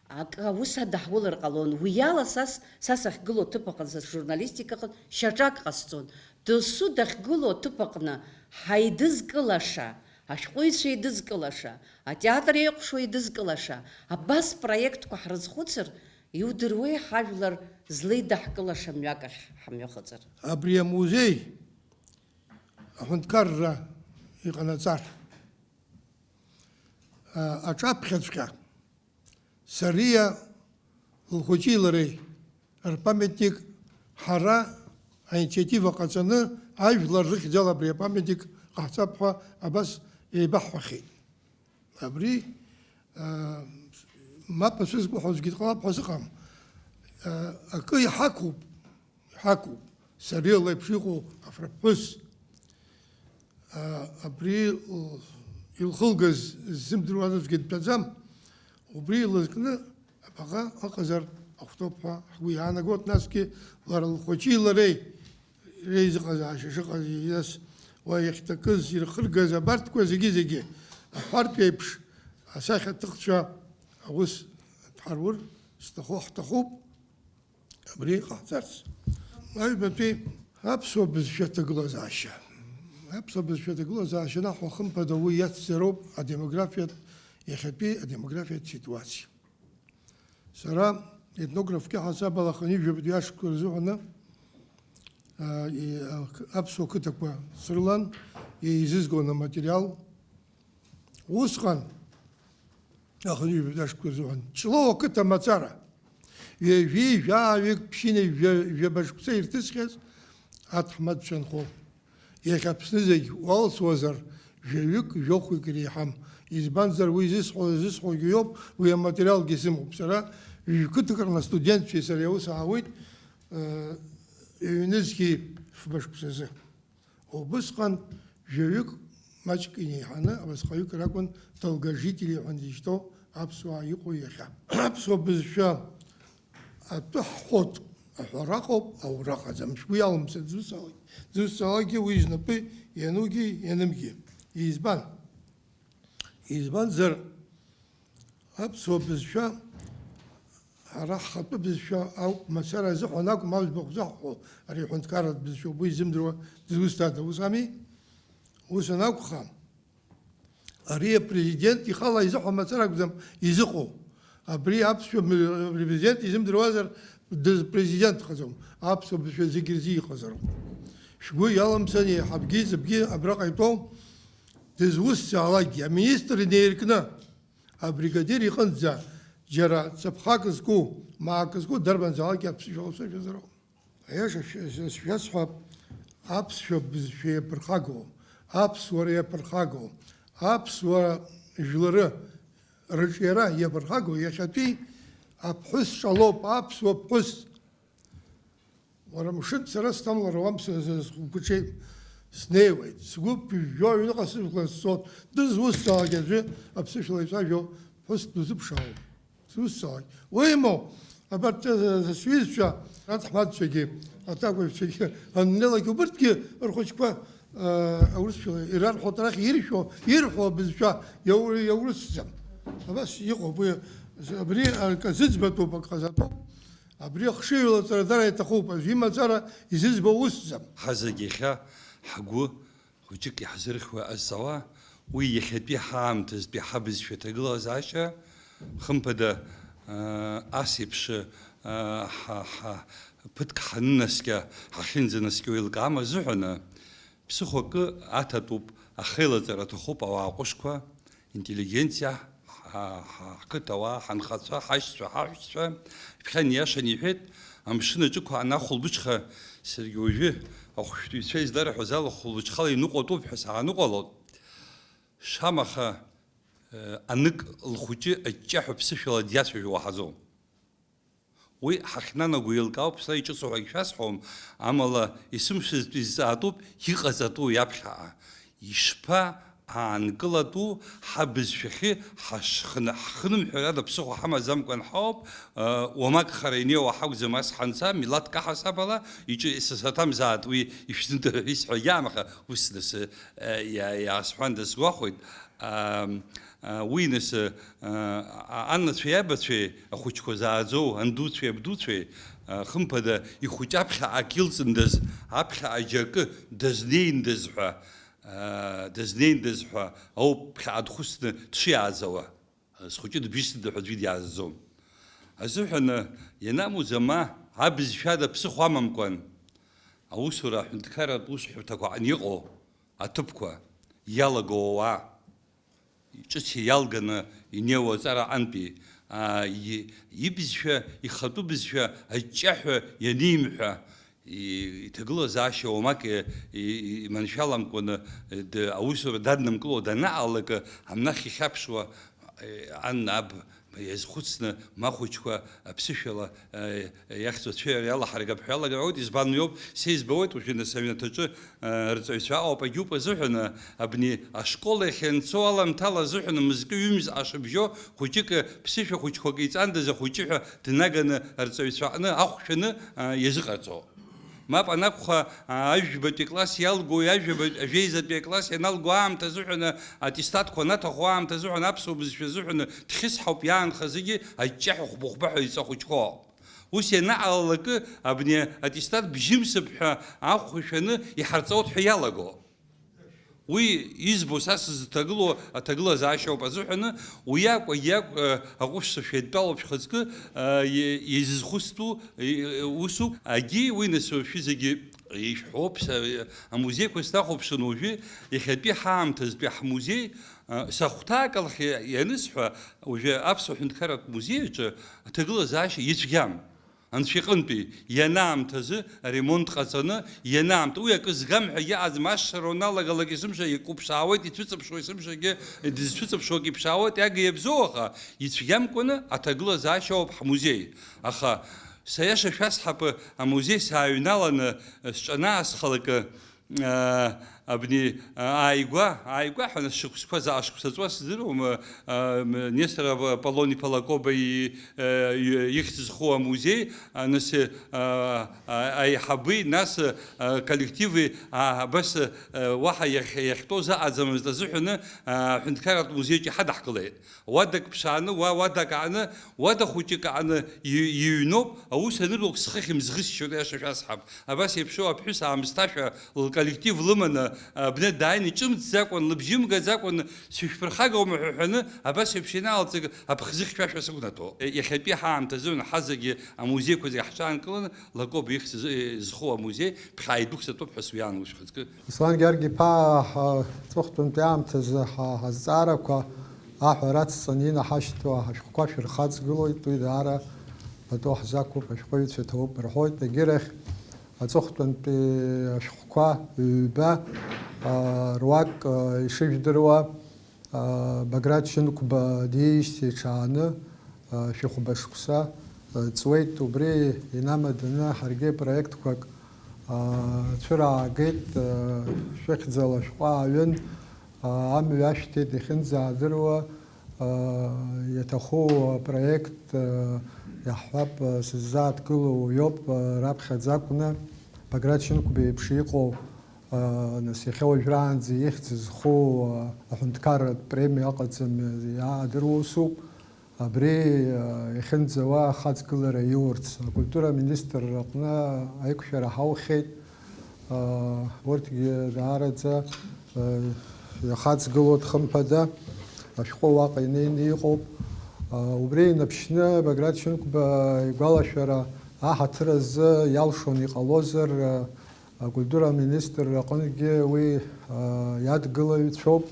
акы аус адаҳулар ҟалон. Уи ала сас, са сахьгылоу аҭыԥ аҟынӡа журналистика аҟынтә шьаҿак ҟасҵон. Досу дахьгылоу аҭыԥ аҟны ҳаидызкылаша, ашәҟәыҩҩцәа еидызкылаша, атеатр еиҟәшоу еидызкылаша, абас проектқәа ҳрызхәыцыр, иудыруеи ҳажәлар злеидаҳкылаша мҩак ахь ҳамҩахыҵыр? Абри амузеи аҳәынҭқарра иҟанаҵар, а, аҿаԥхьаҵәҟьа Сариа лхәыҷи лареи рпамятник ҳара аинициатива ҟаҵаны, ажәлар рыхьӡала абри апамятник ҟаҳҵап ҳәа абас еибаҳҳәахьеит. Абри, а, мап ацәызкуа ҳәа аӡәгьы дҟалап ҳәа сыҟам. А, акы иҳақәуп. Ҳақәуп, Сариа леиԥш иҟоу афырԥҳәыс, а, абри л-, илхылгаз ззымдыруа аӡәгьы дтәаӡам, убри илызкны абаҟа ыҟазар ахәҭоуп ҳәа ҳгәы иаанагоит, насгьы лара лхәыҷи лареи реизыҟазаашьа шыҟаз, нас уа иахьҭакыз ирхыргаз абарҭқәа зегьы-зегьы аҳәартә еиԥш асахьаҭыхцәа аус дҳарур зҭаху ҳҭахуп. Абри иҟаҳҵарц. Аҩбатәи аԥсуа бызшәа ҭагылазаашьа. Аԥсуа бызшәа ҭагылазаашьа наҳәа хымԥада уи иацзароуп адемографиатә, иахьатәи адемографиатә ситуациа. Сара етнографк иаҳасабала хынҩажәи жәабатәи ашықәсқәа рзыҳәаны, а, и-, а, аԥсуа қыҭақәа срылан, еизызгон аматериал. Усҟан, ахынҩажәи жәабатәи ашықәсқәа рзыҳәан, Ҷлоу ақыҭа мацара, ҩажәи жәаҩык ԥшьынҩажәи жәа-, жәаба шықәса ирҭысхьаз аҭаҳмадцәа нхо, иахьа Аԥсны зегь уалсуазар, жәаҩык, жәохәҩык иреиҳам. Избанзар, уи зысҳәо, зысҳәогьы иоуп, уи аматериалгьы сымоуп. Сара ҩ-қыҭак рҟны астудентцәеи сареи аус аауеит, э, ҩнызқьи фба шықәсазы. Убысҟан жәаҩык маҷк инеиҳаны абасҟаҩык ракәын долгожители ҳәа изышьҭоу аԥсуаа иҟоу иахьа. Аԥсуа бызшәа атәы ҳхәот, Аҳәара ыҟоуп, аура ыҟаӡам. Шәгәы иалымсырц зусҭцалак, зусҭцалакгьы уи знапы ианугьы ианымгьы. Избан? Избанзар, аԥсуа бызшәа, ҳара ҳхатәы бызшәа ауп, мацара азыҳәан акәым, аӡбахә заҳҳәо, ари аҳәынҭқарратә бызшәоуп, уи изымдыруа дызусҭада, ус ами? Ус анакәха, ари апрезидент ихала изыҳәа мацара акәӡам изыҟоу. Абри аԥсшәа м-, апрезидент изымдыруазар, дызпрезидентхаӡом. Аԥсуа бызшәа зегьы рзы иҟазароуп. Шәгәы иалымсын, еиҳабгьы, зыбгьы абраҟа итәоу дызусҭцаалакгьы, аминистр инеиркны, абригадир иҟынӡа џьара ҵыԥхак зку, маак зку, дарбанзаалакгьы аԥсшәа ласышәазароуп. Аиаша шәа-, шәа-, шәасҳәап, аԥсшәа бызшәа иаԥырхагоу, аԥсуара иаԥырхагоу, аԥсуара жәлары рыҿиара иаԥырхагоу иахьатәи аԥҳәыс ҿалоуп, аԥсуа ԥҳәыс. Уара мшынк сара сҭамлар ауам, са, са сгәаҿы снеиуеит, сгәы ԥыжәжәо аҩныҟа сыжәлар сцоит, дызусҭцаалак аӡәы аԥсышәала ицәажәо ԥҳәыс дузыԥшаауам. Сусҭцаалак. Уимоу, абарҭ, э, сҩызцәа, аҭаҳмадцәагьы, аҭакәажәцәагьы, аннелакь убырҭгьы рхәыҷқәа, э, аурысшәала ирарҳәоит, арахь иршәо, ирҳәо абызшәа иау-, иаурысӡам. Абас иҟоуп уи, абри акы зыӡбатәуп, акы ҟазатәуп. Абри ахшыҩ лаҵарадара иаҭахуп, аӡәы имацара изыӡбо усӡам. Ҳазегь иахьа ҳгәы хәыҷык иаҳзырхьуа ҟазҵауа, уи иахьатәи ҳаамҭазтәи ҳабызшәа ҭагылазаашьа, хымԥада, аа, ас еиԥш, аа, ҳа, ҳа, ԥыҭк ҳанынаскьа, ҳахьынӡанаскьо еилкаам азыҳәаны, ԥсыхәа акы аҭатәуп, ахеилаҵара аҭахуп ауаа ҟәышқәа, интеллигенциа, ҳа, ҳа, ҳқыҭауаа, ҳанхацәа, ҳашьцәа, ҳаҳәшьцәа, ԥхьан ииашаны иҳәеит, амшын аҿықәаан ахәылбыҽха, саргьы уажәы ахәшәтәыҩцәа изларҳәаз ала хәылбыҽхала иныҟәатәуп ҳәа сааныҟәалоит. Шамаха, э, анык лхәыҷы аҷҷаҳәа ԥсышәала диацәажәо уаҳаӡом. Уи ҳахьнанаго еилкаауп, сара иҿыцу ҳәагьы шәасҳәом, амала есымшазтәи изҵаатәуп, иҟаҵатәу уи аԥхьаҟа. Ишԥа аанкылатәу ҳабызшәахьы ҳашхны-, ҳхынымҳәыр ада ԥсыхәа ҳамаӡамкәан ҳауп, э, уамак хара инеиуа ҳакәӡам ас ҳанца, милаҭк аҳасабала, иҿы сасаҭамзаат уи ишәзымдыруа ҳәа исҳәагьы аамаха, ус нас, э, иа-, иаасҳәанда сгәахәит. Ам, а, уи нас, а, а, анацәеи абацәеи, ахәыҷқәа зааӡоу, андуцәеи абдуцәеи, а, хымԥада, ихәыҷы аԥхьаҟа акы илҵындаз, аԥхьаҟа џьакы дазнеиндаз ҳәа, а, дазнеиндаз ҳәа ауп ԥхьаҟа дхәыцны дшиааӡауа. Схәыҷы дыбжьысында ҳәа аӡәгьы диааӡаӡом. Азыҳәан, ианамуӡа ма абызшәада ԥсыхәа амамкәан, аусура аҳәынҭқарратә усҳәарҭақәа аҟны иҟоу аҭыԥқәа иалагоу ауаа, ҿыц иалганы инеиуа аҵара аҟынтәи, аа, и-, ибызшәа, ихатәы бызшәа аҷҷаҳәа ианимҳәа, и-, иҭагылазаашьа уамак и-, и-, иманшәаламкәаны, д-, аусура даднымкыло данаалак, амнахь ихьаԥшуа, е, ан, аб иазхәыцны, махәыҷқәа аԥсышәала, е, иахьӡу ацәеиҩара иалаҳаргап ҳәа иалагар ауеит, избан уи ауп, са избауеит, уажәы нас аҩнаҭаҿы, э, рҵаҩцәа аҟоуп, агьуп азыҳәаны, абни ашкол иахьанцо аламҭала азыҳәаны мызкы ҩымз ашыбжьо хәыҷык, ԥсышәа хәыҷқәак иҵандаз ахәыҷы ҳәа днаганы рҵаҩцәа аҟны ахәшәаны, э, иазыҟарҵо. Мап анакәха, а, ажәбатәи класс иалгои, ажәаба-, ажәеизатәи акласс ианалго аамҭа азыҳәаны, аттестатқәа анаҭаху аамҭа азыҳәан аԥсуа бызшәа азыҳәаны дхьысҳауп иаанхазгьы аҷҷаҳәа хәба-хәба ҳәа иҵәахәыҷқәоуп. Ус ианаҟалалакы, абни аттестат бжьымсып ҳәа ахәшәаны иҳарҵауеит ҳәа иалаго. Уи избо са сызҭагылоу аҭагылазаашьа ауп азыҳәаны, уи акәу, егьи акәу, э, аҟәышцәа шәеидтәалоуп шәхаҵкы, э, е-, изызхәыцтәу, э, усуп. Агьи уи нас шәызегьы ишәҳәоуп, са, э, амузеиқәа сҭахәаԥшын уажәы, иахьатәи ҳаамҭазтәи ҳмузеи, э, сахәҭаак алахь иа-, ианысҳәа, уажәы Аԥсуа ҳәынҭқарратә музеи аҿы аҭагылазаашьа ицәгьам. Анцәа иҟынтәи, ианаамҭазы аремонт ҟаҵаны, ианаамҭ-, уи акы згам ҳәа иҟаӡам, ашшара уаналагалак есымша иқәыԥшаауеит, ицәыҵыԥшуа есымшагьы дызцәыҵыԥшуагь иԥшаауеит, иага иабзоу, аха ицәгьамкәаны аҭагылазаашьа ауп ҳмузеи. Аха, саиаша шәасҳәап, амузеи сааҩналаны сҿанаасхалак, аа, Абни, а, ааигәа, ааигәа ҳәа нас шықәсқәа, заа шықәса ҵуа сыздыруам, а, м, Нестор Ап-, Аполлон-иԥа Лакоба и-, а, и-, ихьӡ зху амузеи, а, нас, а, а, аиҳаби, нас, а, коллективи, а, абас, а, уаҳа иахь-, иахьтәоу заҟаӡамызт азыҳәаны, а, аҳәынҭқарратә музеиҿ иҳадаҳкылеит. Уадак ԥшааны, уа уадак ааны, уада хәыҷык ааны и-, иҩноуп, аус анырлак схы хьымӡӷысшьоит, аиаша шәасҳәап. Абас еиԥшроу аԥҳәыс аамысҭашәа лколлектив лыманы, абна дааины, ҿымҭӡакәан, лыбжьы мгаӡакәан, сышәԥырхагоума ҳәа ҳәаны, абас еиԥш ианаалҵык, аԥхӡы хьшәашәа сықәнаҭо. Иахьатәи ҳаамҭазы ҳазегьы амузеиқәа зегьы ҳҽаанкыланы, Лакоба ихьӡ зху амузеи ԥхьаадәықәҵатәуп ҳәа сҩаан, ушәхаҵкы. Аслан Гьаргь-иԥа, ҳа, аҵыхәтәантәи аамҭазы ҳа, ҳазҵаарақәа аҳәара ацҵаны инаҳашьҭуа ҳашәҟәқәа шәырхаҵгылоит, уи даара пату ҳзақәуп, ашәҟәыҩҩцәа ҭоуп рҳәоит. Егьирахь, аҵыхәтәантәи ашәҟәқәа ҩба, а, руак, а, ишыжәдыруа, а, Баграт Шьынқәба диижьҭеи ҽааны, а, шәыхәба шықәса, а, ҵуеит. Убри инамаданы ҳаргьы проектқәак, а, цәыраагеит, а, шәыхьӡала шәҟәы ааҩын, а, амҩа ашәҭеит, иахьынӡаадыруа, а, иаҭаху апроект, а, иаҳҳәап, а, сыззааҭгылоу уиоуп, а, раԥхьаӡа акәны Баграт Шьынқәба иеиԥш иҟоу, а, нас, иахьа уажәраанӡа ихьӡ зху, а, аҳәынҭқарратә премиа ыҟаӡам, иаадыруа усуп. Абри, а, иахьынӡауа ахаҵгылара иурц, акультура аминистрра аҟны аиқәшәара ҳаухьеит. А, урҭгьы даараӡа, а, иахаҵгылоит хымԥада, ашәҟәы уаҟа инеины иҟоуп. А, убри инаԥшьны Баграт Шьынқәба игәалашәара аҳаҭыр азы иалшон иҟалозар, а, акультура аминистрра аҟынгьы уи, а, иадгылаҩцәоуп.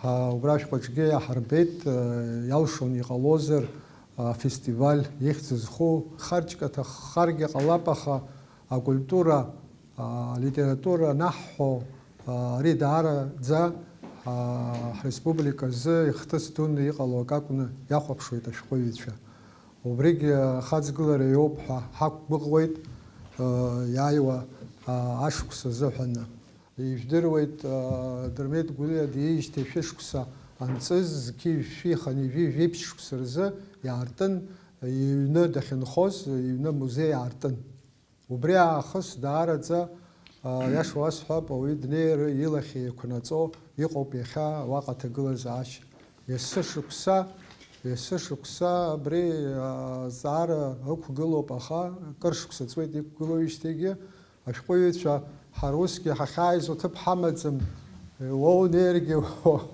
Ҳа убра ашәҟәаҿгьы иаҳарбеит, а, иалшон иҟалозар, афестиваль ихьӡ зху, харчк аҭаххаргьы ҟалап, аха акультура, а, алитература анаҳҳәо, а, ари даараӡа, а, ҳреспублика азы ихҭыс дуны иҟало акы акәны иахәаԥшуеит ашәҟәыҩҩцәа. Убригьы ахаҵгылара иоуп ҳәа ҳақәгәыӷуеит, а, иааиуа, а, ашықәс азыҳәаны. Ижәдыруеит, а, Дырмит Гәлиа диижьҭеи шәышықәса анҵыз, зқьи жәшәи хынҩажәи жәиԥшь шықәса рзы иаартын, иҩны дахьынхоз, иҩны амузеи аартын. Убри аахыс даараӡа, а, иаша уасҳәап, ауаҩы днеир илахь еиқәнаҵо иҟоуп иахьа уаҟа аҭагылазаашьа. Есышықәса, есышықәса абри, а, азҵаара ықәгылоуп, аха кыр шықәса ҵуеит иқәгылоижьҭеигьы, ашәҟәыҩҩцәа ҳара усгьы ҳахьааиз уҭыԥ ҳамаӡам, уа унеиргьы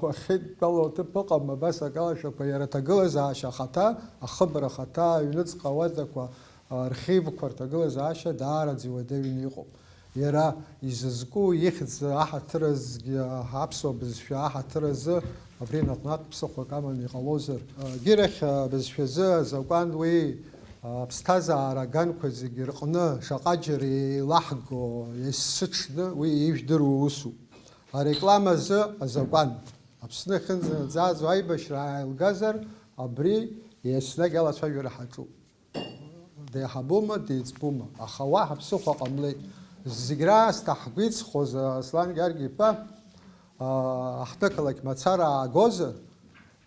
уахьынтәало уҭыԥ ыҟам, абас акалашәақәа, иара аҭагылазаашьа ахаҭа, ахыбра ахаҭа, аҩныҵҟа ауадақәа, архивқәа рҭагылазаашьа даараӡа иуадаҩны иҟоуп. Иара изызку ихьӡ аҳаҭыразгьы, аԥсуа бызшәа аҳаҭыразы абри наҟ-наҟ ԥсыхәак аманы иҟалозар. Егьирахь абызшәазы азакәан уи аԥсҭазаара аганқәа зегьы рҟны шаҟа џьара еилаҳго, есыҽны уи ижәдыруа усуп. Ареклама азы азакәан. Аԥсны ахьынӡанаӡааӡо аибашьра ааилгазар, абри еснагь алацәажәара ҳаҿуп. Деиҳабума, деиҵбума, аха уаҳа ԥсыхәа ҟамлеит. Зегь раасҭа ҳгәы иҵхоз, Аслан Гьаргь-иԥа, аа, аҳҭнықалақь мацара аагозар,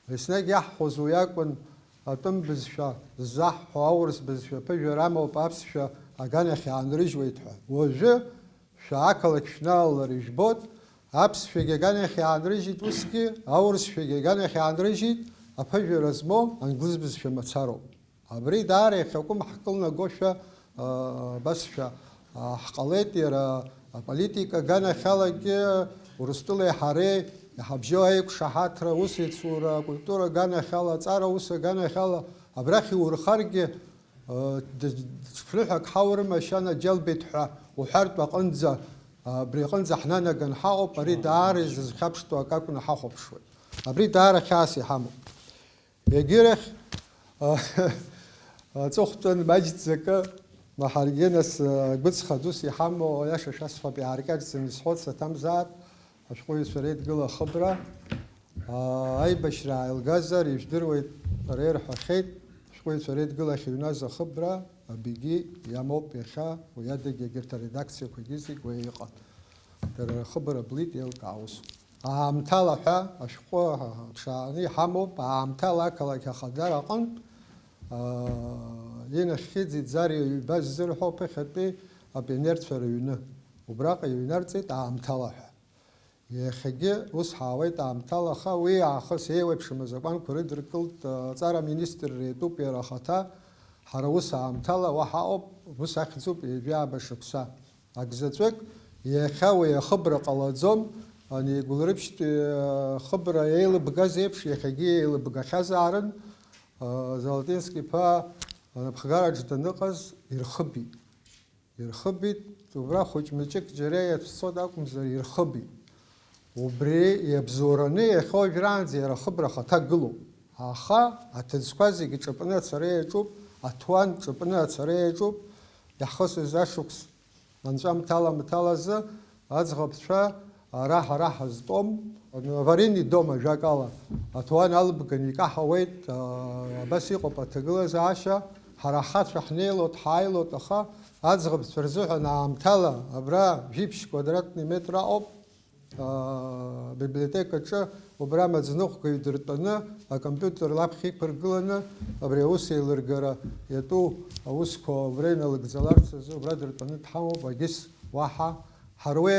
еснагь иаҳҳәоз уи акәын, атәым бызшәа ззаҳҳәо аурыс бызшәа ԥыжәара амоуп, аԥсшәа аганахь иаанрыжьуеит ҳәа. Уажәы шәа ақалақь шәналалар ижәбоит, аԥсшәагьы аганахь иаанрыжьит, усгьы аурысшәагьы аганахь иаанрыжьит, аԥыжәара змоу англыз бызшәа мацароуп. Абри даара иахьакәым ҳкылнагошәа, а, абасшәа, а, ҳҟалеит, иара аполитика аганахьалагьы Урыстәылеи ҳареи иҳабжьоу аиқәшаҳаҭра, аусеицура, акультура аганахьала, аҵара аус аганахьала, абрахь иурхаргьы, а, д-, д-, ҽԥныҳәак ҳаурым, ашьа наџьалбеит ҳәа уҳәартә аҟынӡа, а, абри аҟынӡа ҳнанаган ҳаҟоуп, ари даара изызхьаԥштәу акы акәны ҳахәаԥшуеит. Абри даара хьаас иҳамоуп. Егьирахь, а, аҵыхәтәан маҷӡакы ҳаргьы нас, а, гәыҵха дус иҳамоу, аиаша шәасҳәап, иааркьаҿӡаны исҳәоит, саҭамзаат, ашәҟәыҩҩцәа реидгыла ахыбра, а, аибашьра ааилгазар, ижәдыруеит, ара ирҳәахьеит, ашәҟәыҩҩцәа реидгыла ахьыҩназ ахыбра, абигьы иамоуп иахьа, уи адагьы егьырҭ аредакциақәагьы зегь уа иҟан. Дара рхыбра блит еилкаау усуп. Аамҭала ҳәа ашәҟәы ԥшааны иҳамоуп, аамҭала ақалақь Ахадара аҟынтә, аа, инахьхьи Ӡиӡариа ҩба ззырҳәо ԥыхьатәи апионерцәа рыҩны. Убраҟа иҩнарҵеит аамҭала ҳәа. Иахьагьы ус ҳаауеит аамҭала, аха уи аахыс еиуеиԥшым азакәанқәа рыдыркылт, аҵара аминистрра иатәуп иара ахаҭа, ҳара ус аамҭала уа ҳаҟоуп, ус ахьӡуп ҩажәи ааба шықәса. Акзаҵәык, иахьа уи ахыбра ҟалаӡом, ани Гәылрыԥшьтәи ахыбра еилыбгаз еиԥш, иахьагьы еилыбгахьазаарын, Золотински-иԥа анапхгараҿ даныҟаз ирхыбит. Ирхыбит, убра хәыҷ-мыҷык џьара иацәцоит акәымзар, ирхыбит. Убри иабзоураны иахьа уажәраанӡа иара ахыбра ахаҭа гылоуп. Аха аҭыӡқәа зегьы ҿыпны ацара иаҿуп, аҭуан ҿыпны ацара иаҿуп, иаҳхысыз ашықәс анҵәамҭала-мҭалазы аӡӷабцәа ара ҳара ҳазтәом. Аварийный дом, ажәакала, аҭуан албганы икаҳауеит, а, абас иҟоуп аҭагылазаашьа. Ҳара ҳхацәа ҳнеилоит, ҳааилоит, аха аӡӷабцәа рзыҳәан аамҭала абра жәиԥшь квадратный метр аҟоуп. Абиблиотекаҿы убра амаӡаныҟәгаҩ дыртәаны, акомпиутер лаԥхьа иқәыргыланы, абри аус еилыргара иатәу аусқәа убра иналыгӡаларц азы убра дыртәаны дҳамоуп, егьыс уаҳа. Ҳара уи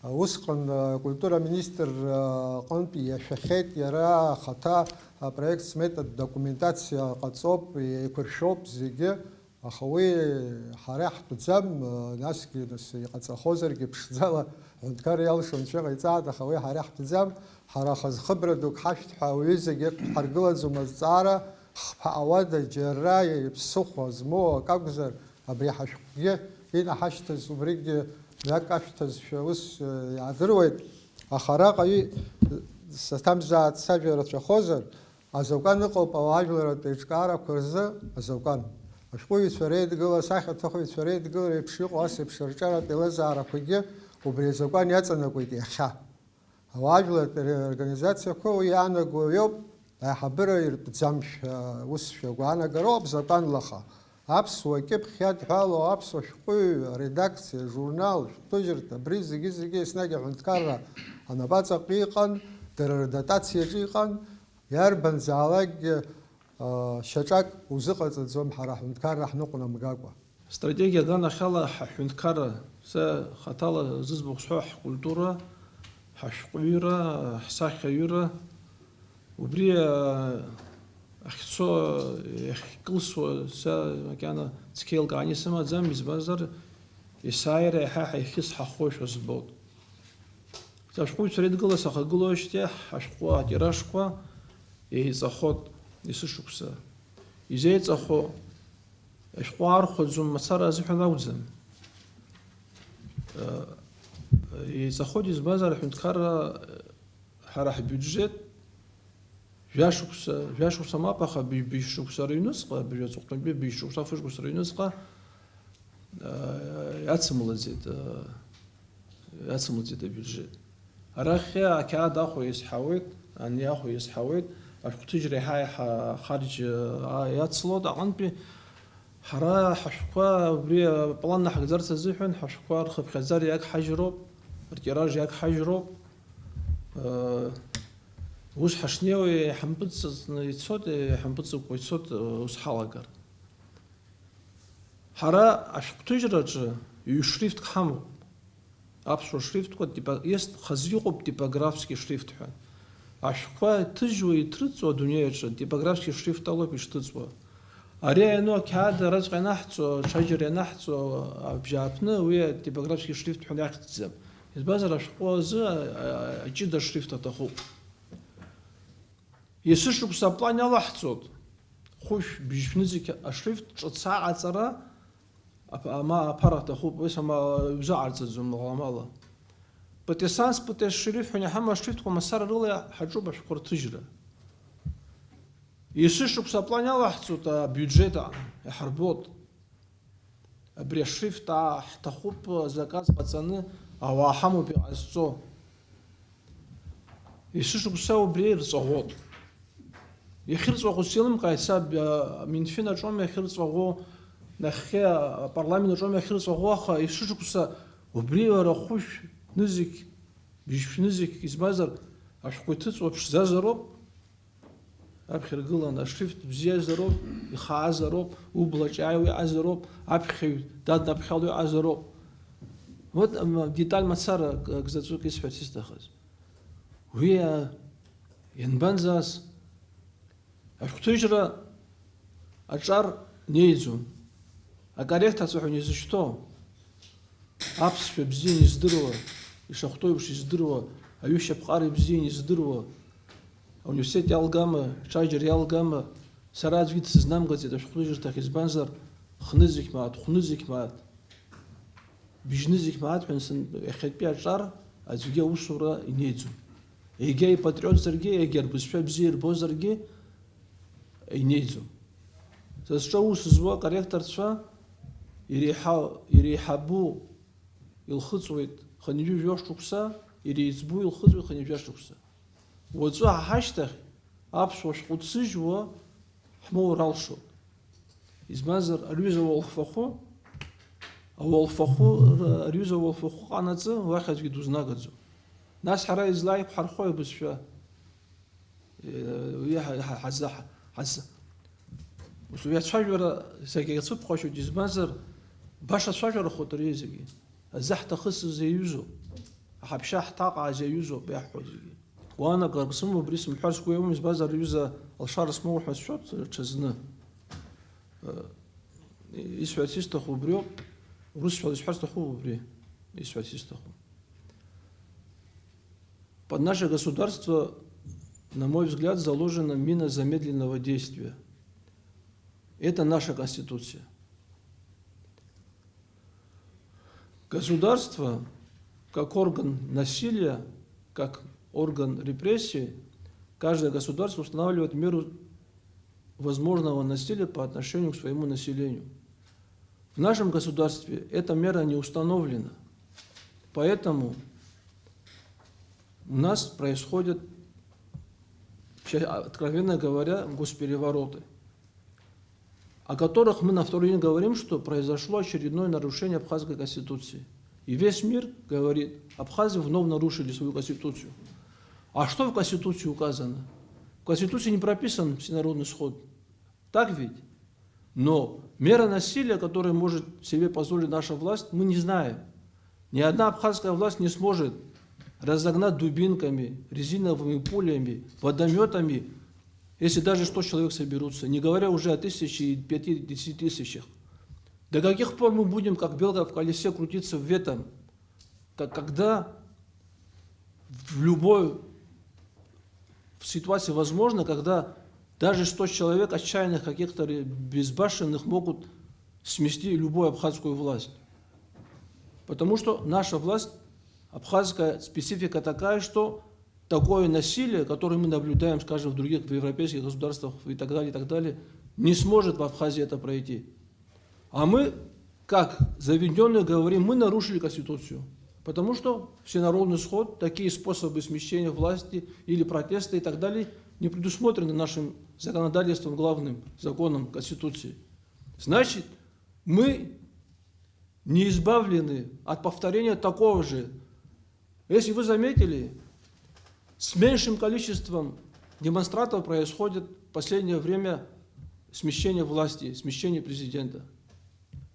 усҟан акультура аминистрра аҟынтә иашәахьеит, иара ахаҭа апроект сметатә документациа ҟаҵоуп, еиқәыршәоуп зегьы. Аха уи ҳара иаҳтәӡам, насгьы, нас, иҟаҵахозаргьы ԥшӡала аҳәынҭқарра иалшо анцәа иҟаиҵааит, аха уи ҳара иаҳтәӡам, ҳара хазхыбра дук ҳашәҭ ҳәа ауаҩы зегьы ҳаргылаӡом азҵаара, хԥа ауада џьара иԥсыхәа змоу акы акәзар, абри ҳашәҟәгьы инаҳашьҭыз, убригьы мҩак ашәҭазшәа ус иаадыруеит, аха араҟа ҩ-, саҭамзааит, сажәа рацәахозар, Азакәан ыҟоуп ауаажәларратә еиҿкаарақәа рзы азакәан. Ашәҟәыҩҩцәа реидгыла, асахьаҭыхҩцәа реидгыла реиԥш иҟоу ас еиԥш арҿиаратә еилазаарақәагьы убри азакәан иаҵанакуеит иахьа. Ауаажәларратә организациақәа уи иаанаго иоуп, аиҳабыра иртәӡамшәа, усшәа агәаанагароуп закәанлаха. Аԥсуа кьыԥхь иадҳәалоу аԥсуа шәҟәыҩҩы, аредакциа, ажурнал, шәҟәҭыжьырҭа, абри зегьы-зегьы еснагь аҳәынҭқарра анапаҵаҟа иҟан, дара рдотациаҿы иҟан, Иарбанзаалакгьы, а, шьаҿак узыҟаҵаӡом ҳара ҳҳәынҭқарра ҳныҟәнамгакәа. Стратегиа аганахьала ҳҳәынҭқарра, сара хаҭала зыӡбахә сҳәо, ҳкультура, ҳашәҟәыҩҩра, ҳсахьаҩыра, убри, а, ахьцо, иахькылсуа, са макьана цқьа еилкааны исымаӡам, избанзар, есааира иаҳа ҳаихьысҳахошәа збоит. Ашәҟәыҩҩцәа реидгыла сахагылоижьҭеи ҳашәҟәы атиражқәа еиҵахот есышықәса. Изеиҵахо ашәҟәы аархәаӡом мацара азыҳәан акәӡам. Еиҵахот, избанзар, аҳәынҭқарра ҳара ҳбиуџьет Жәашықәса, жәашықәса мап, аха быжь-, быжьшықәса рыҩнуҵҟа, быжь аҵыхәтәантәи быжьшықәса, фышықәса рыҩнуҵҟа, э, иацымлаӡеит, э, иацымлаӡеит абиуџьет. Арахь ақьаад ахә иазҳауеит, ани ахә иазҳауеит, ашәҟәҭыжьра еиҳа-еиҳа ахарџь, э, а-, иацлоит, аҟынтәи ҳара ҳашәҟәқәа убри аплан наҳгӡарц азыҳәан, ҳашәҟәқәа рхыԥхьаӡара иагҳажьроуп, ртираж иагҳажьроуп. Ус ҳашнеиуа иҳампыҵҵны ицоит, иҳампыҵыкәа ицоит, ус ҳалагар. Ҳара ашәҟәҭыжьраҿы ҩ-шрифтк ҳамоуп. Аԥсуа шрифтқәа типа-, ист-, хазы иҟоуп типографски шрифт ҳәа. Ашәҟәқәа иҭыжьуа, иҭрыҵуа адунеи аҿы типографски шрифт алоуп ишҭыҵуа. Ари аиану ақьаад араҵәҟьа ианаҳҵо, аҽаџьара ианаҳҵо абжьааԥны уи атипографски шрифт ҳәа иахьӡӡам. Избанзар, ашәҟәы азы, а, а, аҷыда шрифт аҭахуп. Есышықәса аплан иалаҳҵоит. Хәышә, быжьшәны зегь ашрифт ҿыц аҟаҵара, ап-, ама-, аԥара аҭахуп, уи сама-, иузаҟарҵаӡом маламала. Патесанс, патес шрифт ҳәа иҳамоу ашрифтқәа мацара рыла ҳаҿуп ашәҟәы рҭыжьра. Есышықәса аплан иалаҳҵоит абиуџьет аҟны, иҳарбоит. Абри ашрифт аа ҳҭахуп, заказ ҟаҵаны, ауаа ҳамоуп иҟазҵо. Есышықәса убри ирҵаӷәот. Иахьырҵаӷәо сеилымкааит, саб, а, Минфин аҿоума иахьырҵаӷәо, нахьхьи апарламент аҿоума иахьырҵаӷәо, аха есышықәса убри иара хәышә Нызқь, быжьшә нызқьк измазар, ашәҟәы иҭыҵуа ԥшӡазароуп, аԥхьа иргыланы ашрифт бзиазароуп, ихаазароуп, убла ҿиааиуа иҟазароуп, аԥхьаҩ даднаԥхьало иҟазароуп. Вот, м, деталь мацара ак-, ак заҵәык исҳәарц исҭахыз. Уи, а, ианбанӡас? Ашәҟәҭыжьра аҿар неиӡом. Акорректорцәа ҳәа изышьҭоу, аԥсшәа бзианы издыруа, ишахәҭоу еиԥш издыруа, аҩышьаԥҟара бзианы издыруа, ауниверситет иалгама, ҽаџьара иалгама, сара аӡәгьы дсызнамгаӡеит ашәҟәҭыжьырҭахь, избанзар, хнызқь мааҭ, хәнызқь мааҭ, быжьнызқь мааҭ ҳәа сан-, иахьатәи аҿар аӡәгьы аусура инеиӡом. Егьа ипатриотзаргьы, егьа рбызшәа бзиа ирбозаргьы, инеиӡом. Са сҿы аус зуа акорректорцәа иреиҳа-, иреиҳабу илхыҵуеит хынҩажәи жәохә шықәса, иреиҵбу илхыҵуеит хынҩажәа шықәса. Уаҵәы ҳа ҳашьҭахь аԥсуа шәҟәы ҭзыжьуа ҳмоур алшоит. Избанзар, аҩыза уалфахәы, ауалфахәы, аҩыза уалфахәы ҟанаҵы, уахь аӡәгьы дузнагаӡом. Нас ҳара излаиқәҳархои абызшәа? Уи ҳа-, ҳа-, ҳаза-, ҳа-, ҳаза-, ус уи ацәажәара зегьы иацәыԥхашьоит, избанзар, баша цәажәарахоит ари зегьы. Азы ҳҭахысыз иаҩызоуп. Аҳаԥшьа ҳҭаҟааз иаҩызоуп иаҳҳәо зегьы. Гәаанагарак сымоуп, убри сымҳәар сгәы иаауам, избанзар, аҩыза алшара смоур ҳәа сшәоит ҽазны. Э, исҳәарц исҭаху убриоуп, урысшәала исҳәар сҭахуп убри, исҳәарц исҭаху. Под наше государство, на мой взгляд, заложена мина замедленного действия. Это наша Конституция. Государство, как орган насилия, как орган репрессии, каждое государство устанавливает меру возможного насилия по отношению к своему населению. В нашем государстве эта мера не установлена. Поэтому у нас происходят, ща-, откровенно говоря, госперевороты, о которых мы на второй день говорим, что произошло очередное нарушение Абхазской Конституции. И весь мир говорит: «Абхазы вновь нарушили свою Конституцию». А что в Конституции указано? В Конституции не прописан всенародный сход. Так ведь? Но мера насилия, которую может себе позволить наша власть, мы не знаем. Ни одна абхазская власть не сможет разогнать дубинками, резиновыми пулями, водометами, если даже сто человек соберутся, не говоря уже о тысяче и пяти-десяти тысячах. До каких пор мы будем, как белка в колесе, крутиться в этом, как, когда в любой ситуации возможно, когда даже сто человек отчаянных каких-то ре-, безбашенных могут смести любую абхазскую власть? Потому что наша власть, абхазская специфика такая, что такое насилие, которое мы наблюдаем, скажем, в других, в европейских государствах и так далее, и так далее, не сможет в Абхазии это пройти. А мы, как заведённые, говорим: «Мы нарушили Конституцию». Потому что всенародный сход, такие способы смещения власти или протеста и так далее не предусмотрены нашим законодательством, главным законом Конституции. Значит, мы не избавлены от повторения такого же. Если вы заметили, с меньшим количеством демонстрантов происходит в последнее время смещение власти, смещение президента.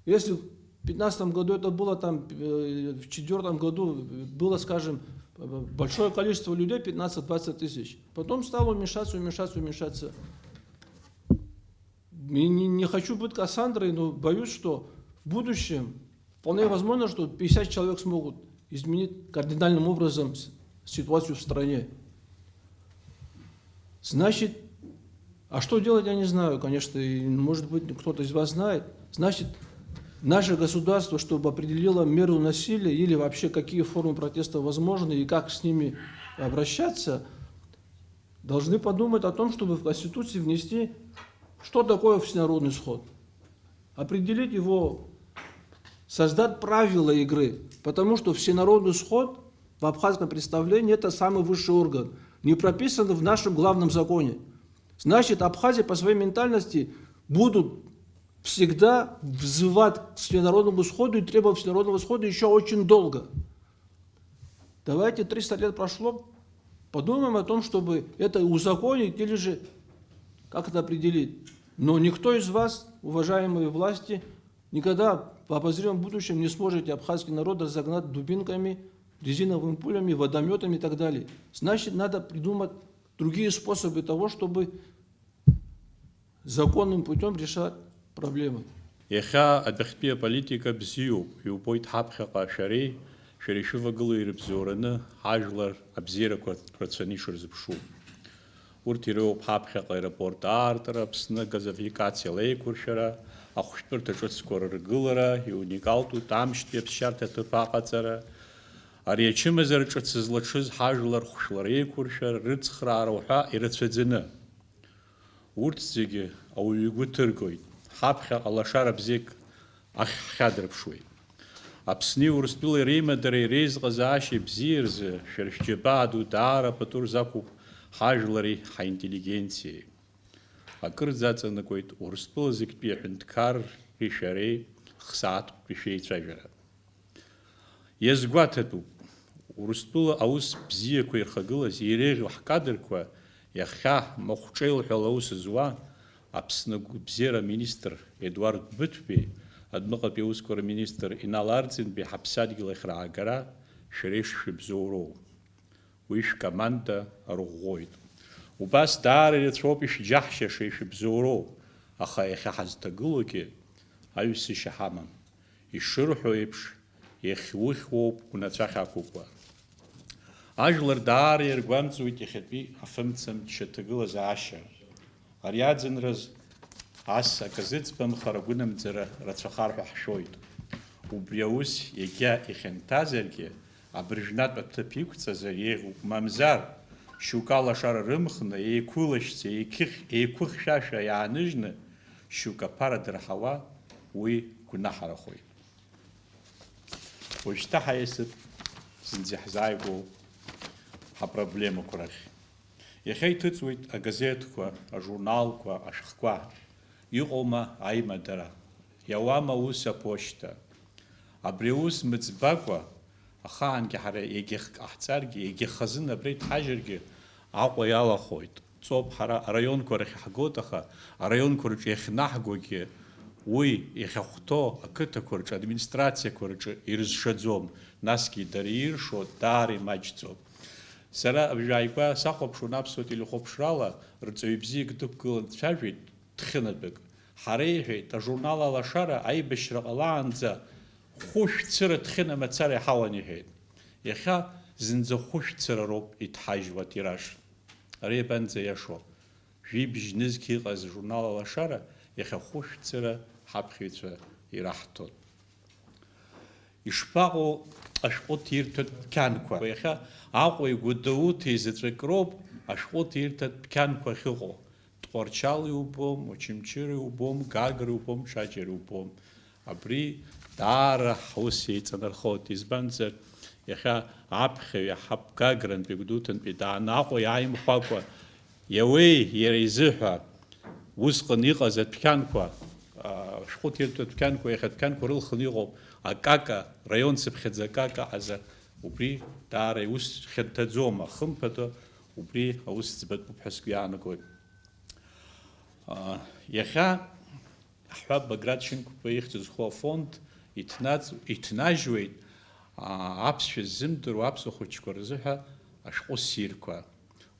Если в пятнадцатом году это было там, э, в четвёртом году было, скажем, большое количество людей, пятнадцать-двадцать тысяч, потом стало уменьшаться, уменьшаться, уменьшаться. И не, не хочу быть Кассандрой, но боюсь, что в будущем вполне возможно, что пятьдесят человек смогут изменить кардинальным образом с-, ситуацию в стране. Значит, а что делать, я не знаю, конечно, и, может быть, кто-то из вас знает. Значит, наше государство, чтобы определило меру насилия или вообще какие формы протеста возможны и как с ними обращаться, должны подумать о том, чтобы в Конституции внести, что такое всенародный сход. Определить его, создать правила игры, потому что всенародный сход в абхазском представлении — это самый высший орган, не прописан в нашем главном законе. Значит, Абхазия по своей ментальности будут всегда взывать к всенародному сходу и требовать всенародного схода ещё очень долго. Давайте, триста лет прошло, подумаем о том, чтобы это узаконить или же как-то определить. Но никто из вас, уважаемые власти, никогда в обозримом будущем не сможете абхазский народ разогнать дубинками, резиновыми пулями, водометами и так далее. Значит, надо придумать другие способы того, чтобы законным путём решать проблемы. Иахьа адәахьтәи аполитика бзиоуп, иубоит ҳаԥхьаҟа шәареи, шәара ишәывагылоу ирыбзоураны ҳажәлар абзиарақәа рацәаны ишырзыԥшу. Урҭ ироуп ҳаԥхьаҟа аеропорт аартра, Аԥсны газификациала еиқәыршәара, ахәшәтәырҭа ҿыцқәа рыргылара, иуникалтәуп амшьтәи аԥсшьарҭа ҭыԥ аҟаҵара, ари ачымазара ҿыц злаҽыз ҳажәлар хәшәла реиқәыршәара, рыцхраара уҳәа ирацәаӡаны. Урҭ зегьы ауаҩы игәы ҭыргоит, ҳаԥхьаҟа лашара бзиак ахь ҳхьадырԥшуеит. Аԥсни Урыстәылеи реимадареи реизҟазаашьеи бзиеи рзы шәара шәџьабаа ду даара пату рзақәуп ҳажәлари ҳаинтеллигенциеи. Акырӡа аҵанакуеит Урыстәыла зегьтәи аҳәынҭқарреи шәареи хсааҭтәи шәеицәажәара. Иазгәаҭатәуп, Урыстәыла аус бзиақәа ирхагылаз иреиӷьу ҳкадрқәа иахьа махәҿеилҳәала аус зуа Аԥсны агәабзиара аминистр Едуард Быҭәбеи, адәныҟатәи аусқәа рминистр Инал Арӡынбеи ҳаԥсадгьыл ахь раагара шәара ишшәыбзоуроу. Уи шәкоманда арӷәӷәоит. Убас даара ирацәоуп ишәџьаҳшьаша, ишәыбзоуроу, аха иахьа ҳазҭагылоугьы аҩсышьа ҳамам. Ишырҳәо еиԥш, иахьухьуоуп унацәа ахьақәукуа. Ажәлар даара иаргәамҵуеит иахьатәи афымцамч аҭагылазаашьа. Ари аӡынраз ас акы зыӡбамхар агәынамӡара рацәахар ҳәа ҳшәоит. Убри аус егьа ихьанҭазаргьы, абыржәнатә аҭыԥ иқәҵазар еиӷьуп, мамзар, шьоукы алашара рымхны, еиқәылашьца, еиқьых-, еиқәыхьшәашәа иааныжьны, шьоукы аԥара дырҳауа, уи гәнаҳарахоит. Уажәшьҭа ҳаиасып зынӡа иаҳзааигәоу ҳапроблемақәа рахь. Иахьа иҭыҵуеит агазеҭқәа, ажурналқәа, ашәҟәқәа. Иҟоума аимадара? Иауама аус аԥошьҭа? Абри аус мыӡбакәа, ахаангьы ҳара егьа хк ҟаҳҵаргьы, егьа хазына абра иҭҳажьыргьы, Аҟәа иалахоит. Ҵоуп, ҳара араионқәа рахь иаҳгоит, аха араионқәа рҿы иахьнаҳгогьы уи иахьахәҭоу ақыҭақәа рҿы, администрациақәа рҿы ирызшаӡом, насгьы дара иршо даара имаҷӡоуп. Сара абжьааигәа сахәаԥшуан аԥсуа телехәаԥшрала рҵаҩы бзиак дықәгылан дцәажәеит, дхьынатәык. Ҳара, иҳәеит, ажурнал Алашара аибашьра ҟалаанӡа хәышә цыра дхьына мацара иҳауан, иҳәеит. Иахьа зынӡа хәышә цыра роуп иҭҳажьуа атираж. Ари абанӡа иашоу? Жәибжь нызқь иҟаз ажурнал Алашара иахьа хәышә цыра ҳаԥхьаҩцәа ираҳҭон. Ишԥаҟоу ашәҟәы ҭирҭәатә дәқьанқәа? Иахьа Аҟәеи Гәдоуҭеи заҵәык роуп ашәҟәы ҭирҭәатә дәқьанқәа ахьыҟоу. Тҟәарчал иубом, Очамчыра иубом, Гагра иубом, Ҽаџьара иубом. Абри даара ҳус еиҵанархоит, избанзар, иахьа аԥхьаҩ аҳаԥ Гагрантәи Гәдоуҭантәи дааны Аҟәа иааимхәакәа, иауеи иара изыҳәа усҟан иҟаз адәқьанқәа, а, шәҟәы ҭиртә адәқьанқәа, иахьа адәқьанқәа рылхны иҟоуп, акака, раион цыԥхьаӡа акака ҳаза, убри даара иус хьанҭаӡома, хымԥада, убри аус ӡбатәуп ҳәа сгәы иаанагоит. А, иахьа Ҳҳәап, Баграт Шьынқәба ихьӡ зху афонд иҭнаҵ-, иҭнажьуеит, аа, аԥсшәа ззымдыруа аԥсуа хәыҷқәа рзыҳәа ашәҟәы ссирқәа.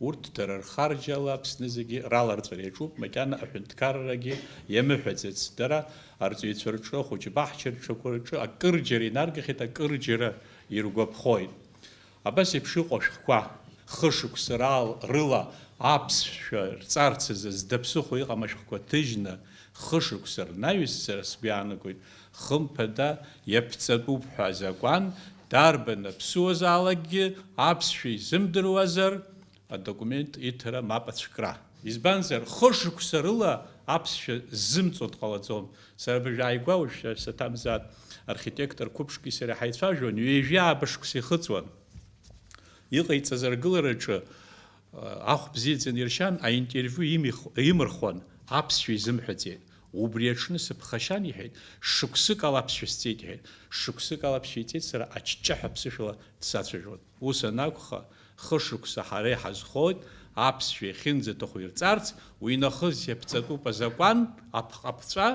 Урҭ дара рхарџьала Аԥсны зегьы раларҵәара иаҿуп, макьана аҳәынҭқаррагьы иамыҳәаӡац. Дара арҵаҩцәа рҿы, ахәыҷы-баҳча рҿы, акырџьара инаргахьеит, акырџьара иргәаԥхоит. Абас еиԥш иҟоу ашәҟәқәа, хышықәса раал-, рыла аԥсшәа рҵарц азы зда ԥсыхәа иҟам ашәҟәқәа ҭыжьны, хышықәса рнаҩс, сара сгәы иаанагоит, хымԥада, иаԥҵатәуп ҳәа азакәан, дарбан аԥсуазаалакгьы аԥсшәа изымдыруазар, адокумент иҭара мап ацәкра. Избанзар, хышықәса рыла аԥсшәа ззымҵо дҟалаӡом. Сара абыржә ааигәа уажәшьҭа саҭамзаат архитектор қәыԥшки сареи ҳаицәажәон, ҩажәи ааба шықәса ихыҵуан. Иҟаиҵаз аргылараҿы, а, ахә бзиаӡаны иршьан, аинтервиу имих-, имырхуан, аԥсшәа изымҳәаӡеит. Убри аҽны сыԥхашьан, иҳәеит, шықәсык ала аԥсшәа сҵеит, иҳәеит. Шықәсык ала аԥсшәа иҵеит, сара аҷҷаҳәа ԥсышәала дсацәажәон. Ус анакәха, хышықәса ҳара иҳазхоит аԥсшәа иахьынӡаҭаху ирҵарц, уи нахыс иаԥҵатәуп азакәан, аԥҟаԥҵәа,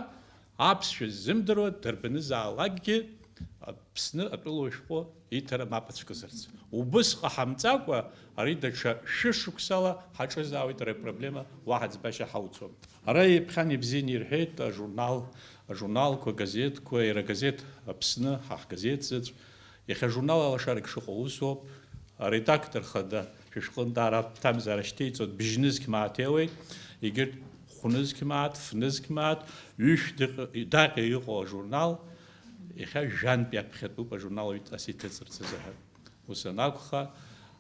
аԥсшәа ззымдыруа дарбанызаалакгьы Аԥсны атәылауаҩ шәҟәы иҭара мап ацәкызарц. Убыс ҟаҳамҵакәа, ари даҽа шәышықәсала ҳаҿызаауеит ари апроблема, уаҳа ӡбашьа ҳауцәом. Ара иԥхьан ибзианы ирҳәеит, ажурнал, ажурналқәа, агазеҭқәа, иара агазеҭ Аԥсны, ҳа ҳгазеҭ заҵә, иахьа ажурнал алашарагь шыҟоу усоуп, аредактор хада шәышәҟәы даара аԥҭамзаара шьҭеиҵоит, бжьнызқь мааҭ еиуеит, егьырҭ хәнызқь мааҭ, фнызқь мааҭ, ҩышә дыҟ-, даҟьа иҟоу ажурнал, иахьа жәантә иаԥхьатәуп ажурнал ас иҭыҵырц азыҳәан. Ус анакәха,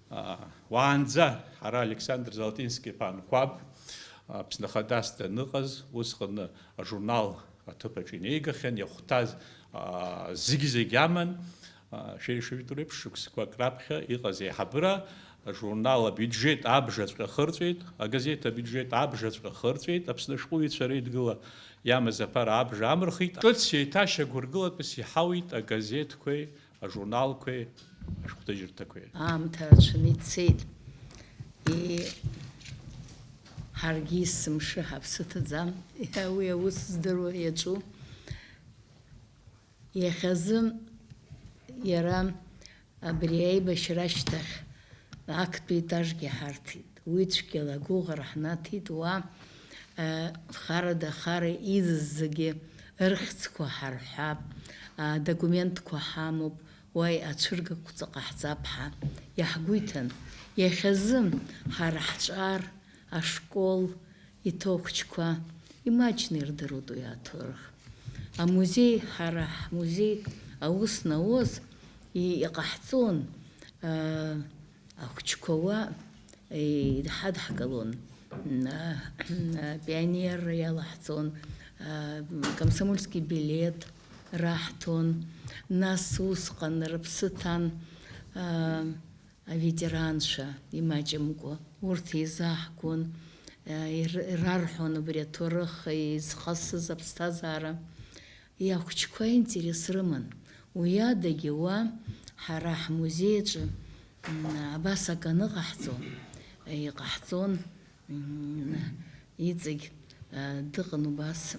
аа, уаанӡа ҳара Александр Золотински-иԥа Анқәаб, Аԥсны Ахадас даныҟаз, усҟаны ажурнал аҭыԥ аҿы инеигахьан, иахәҭаз, аа, зегьы-зегь аман, аа, шәа ишыжәдыруа еиԥш, шықәсқәак раԥхьа иҟаз аиҳабыра ажурнал абиуџьет абжаҵәҟьа ахырҵәеит, агазеҭ абиуџьет абжаҵәҟьа ахырҵәеит, Аԥсны ашәҟәыҩҩцәа реидгыла иамаз аԥара абжа амырхит, ҿыц еиҭашьақәыргылатәыс иҳауит агазеҭқәеи ажурналқәеи ашәҟәҭыжьырҭақәеи. Аамҭа рацәаны ицеит. И-, ҳаргьы есымша ҳаԥсы ҭаӡам. Уи аус здыруа иаҿу. Иахьазы иара абри аибашьра ашьҭахь актәи етажгьы ҳарҭеит. Уи цәгьала агәыӷра ҳнаҭеит уа, э, харада-хара изыззагьы рыхьӡқәа ҳарҳәап, а, документқәа ҳамоуп, уа ацәыргақәҵа ҟаҳҵап ҳәа иаҳгәы иҭан. Иахьазы ҳара ҳҿар, ашкол иҭоу ахәыҷқәа имаҷны ирдыруеит уи аҭоурых. Амузеи, ҳара ҳмузеи аус науз и-, иҟаҳҵон, а, ахәыҷқәа уа, и-, ҳадҳкылон, а, а, пионерра иалаҳҵон, а, комсомольский билет раҳҭон, нас усҟан рыԥсы ҭан, а, аветеранцәа имаҷымкәа, урҭ еизаҳгон, ир-, ирарҳәон убри аҭоурых изхысыз аԥсҭазаара. Ахәыҷқәа интерес рыман. Уи адагьы уа ҳара ҳмузеи аҿы, м, абас акы аныҟаҳҵо, иҟаҳҵон, Мм, иҵегь, а, дыҟан убас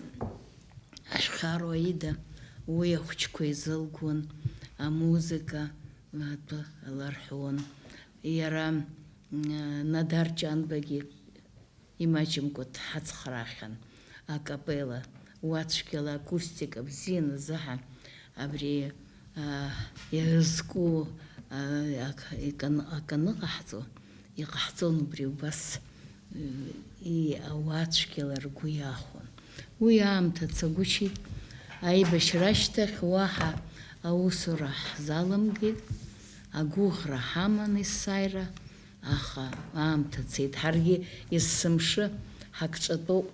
Ашәхьару Аида, уи ахәыҷқәа изылгон, амузыка атәы ларҳәон. Иара, мм, Надар Ҷанбагьы имаҷымкәа дҳацхраахьан, акапелла, уа цәгьала акустика бзианы азыҳәан абри аа, иазку, аа, ак-, икан-, акы аныҟаҳҵо, иҟаҳҵон убри убас, м, и-, ауаа цәгьала ргәы иахәон. Уи аамҭа цагәышьеит, аибашьра ашьҭахь уаҳа аусура ҳзаламгеит, агәыӷра ҳаман есааира, аха аамҭа цеит. Ҳаргьы есымшы ҳакҿатәоуп,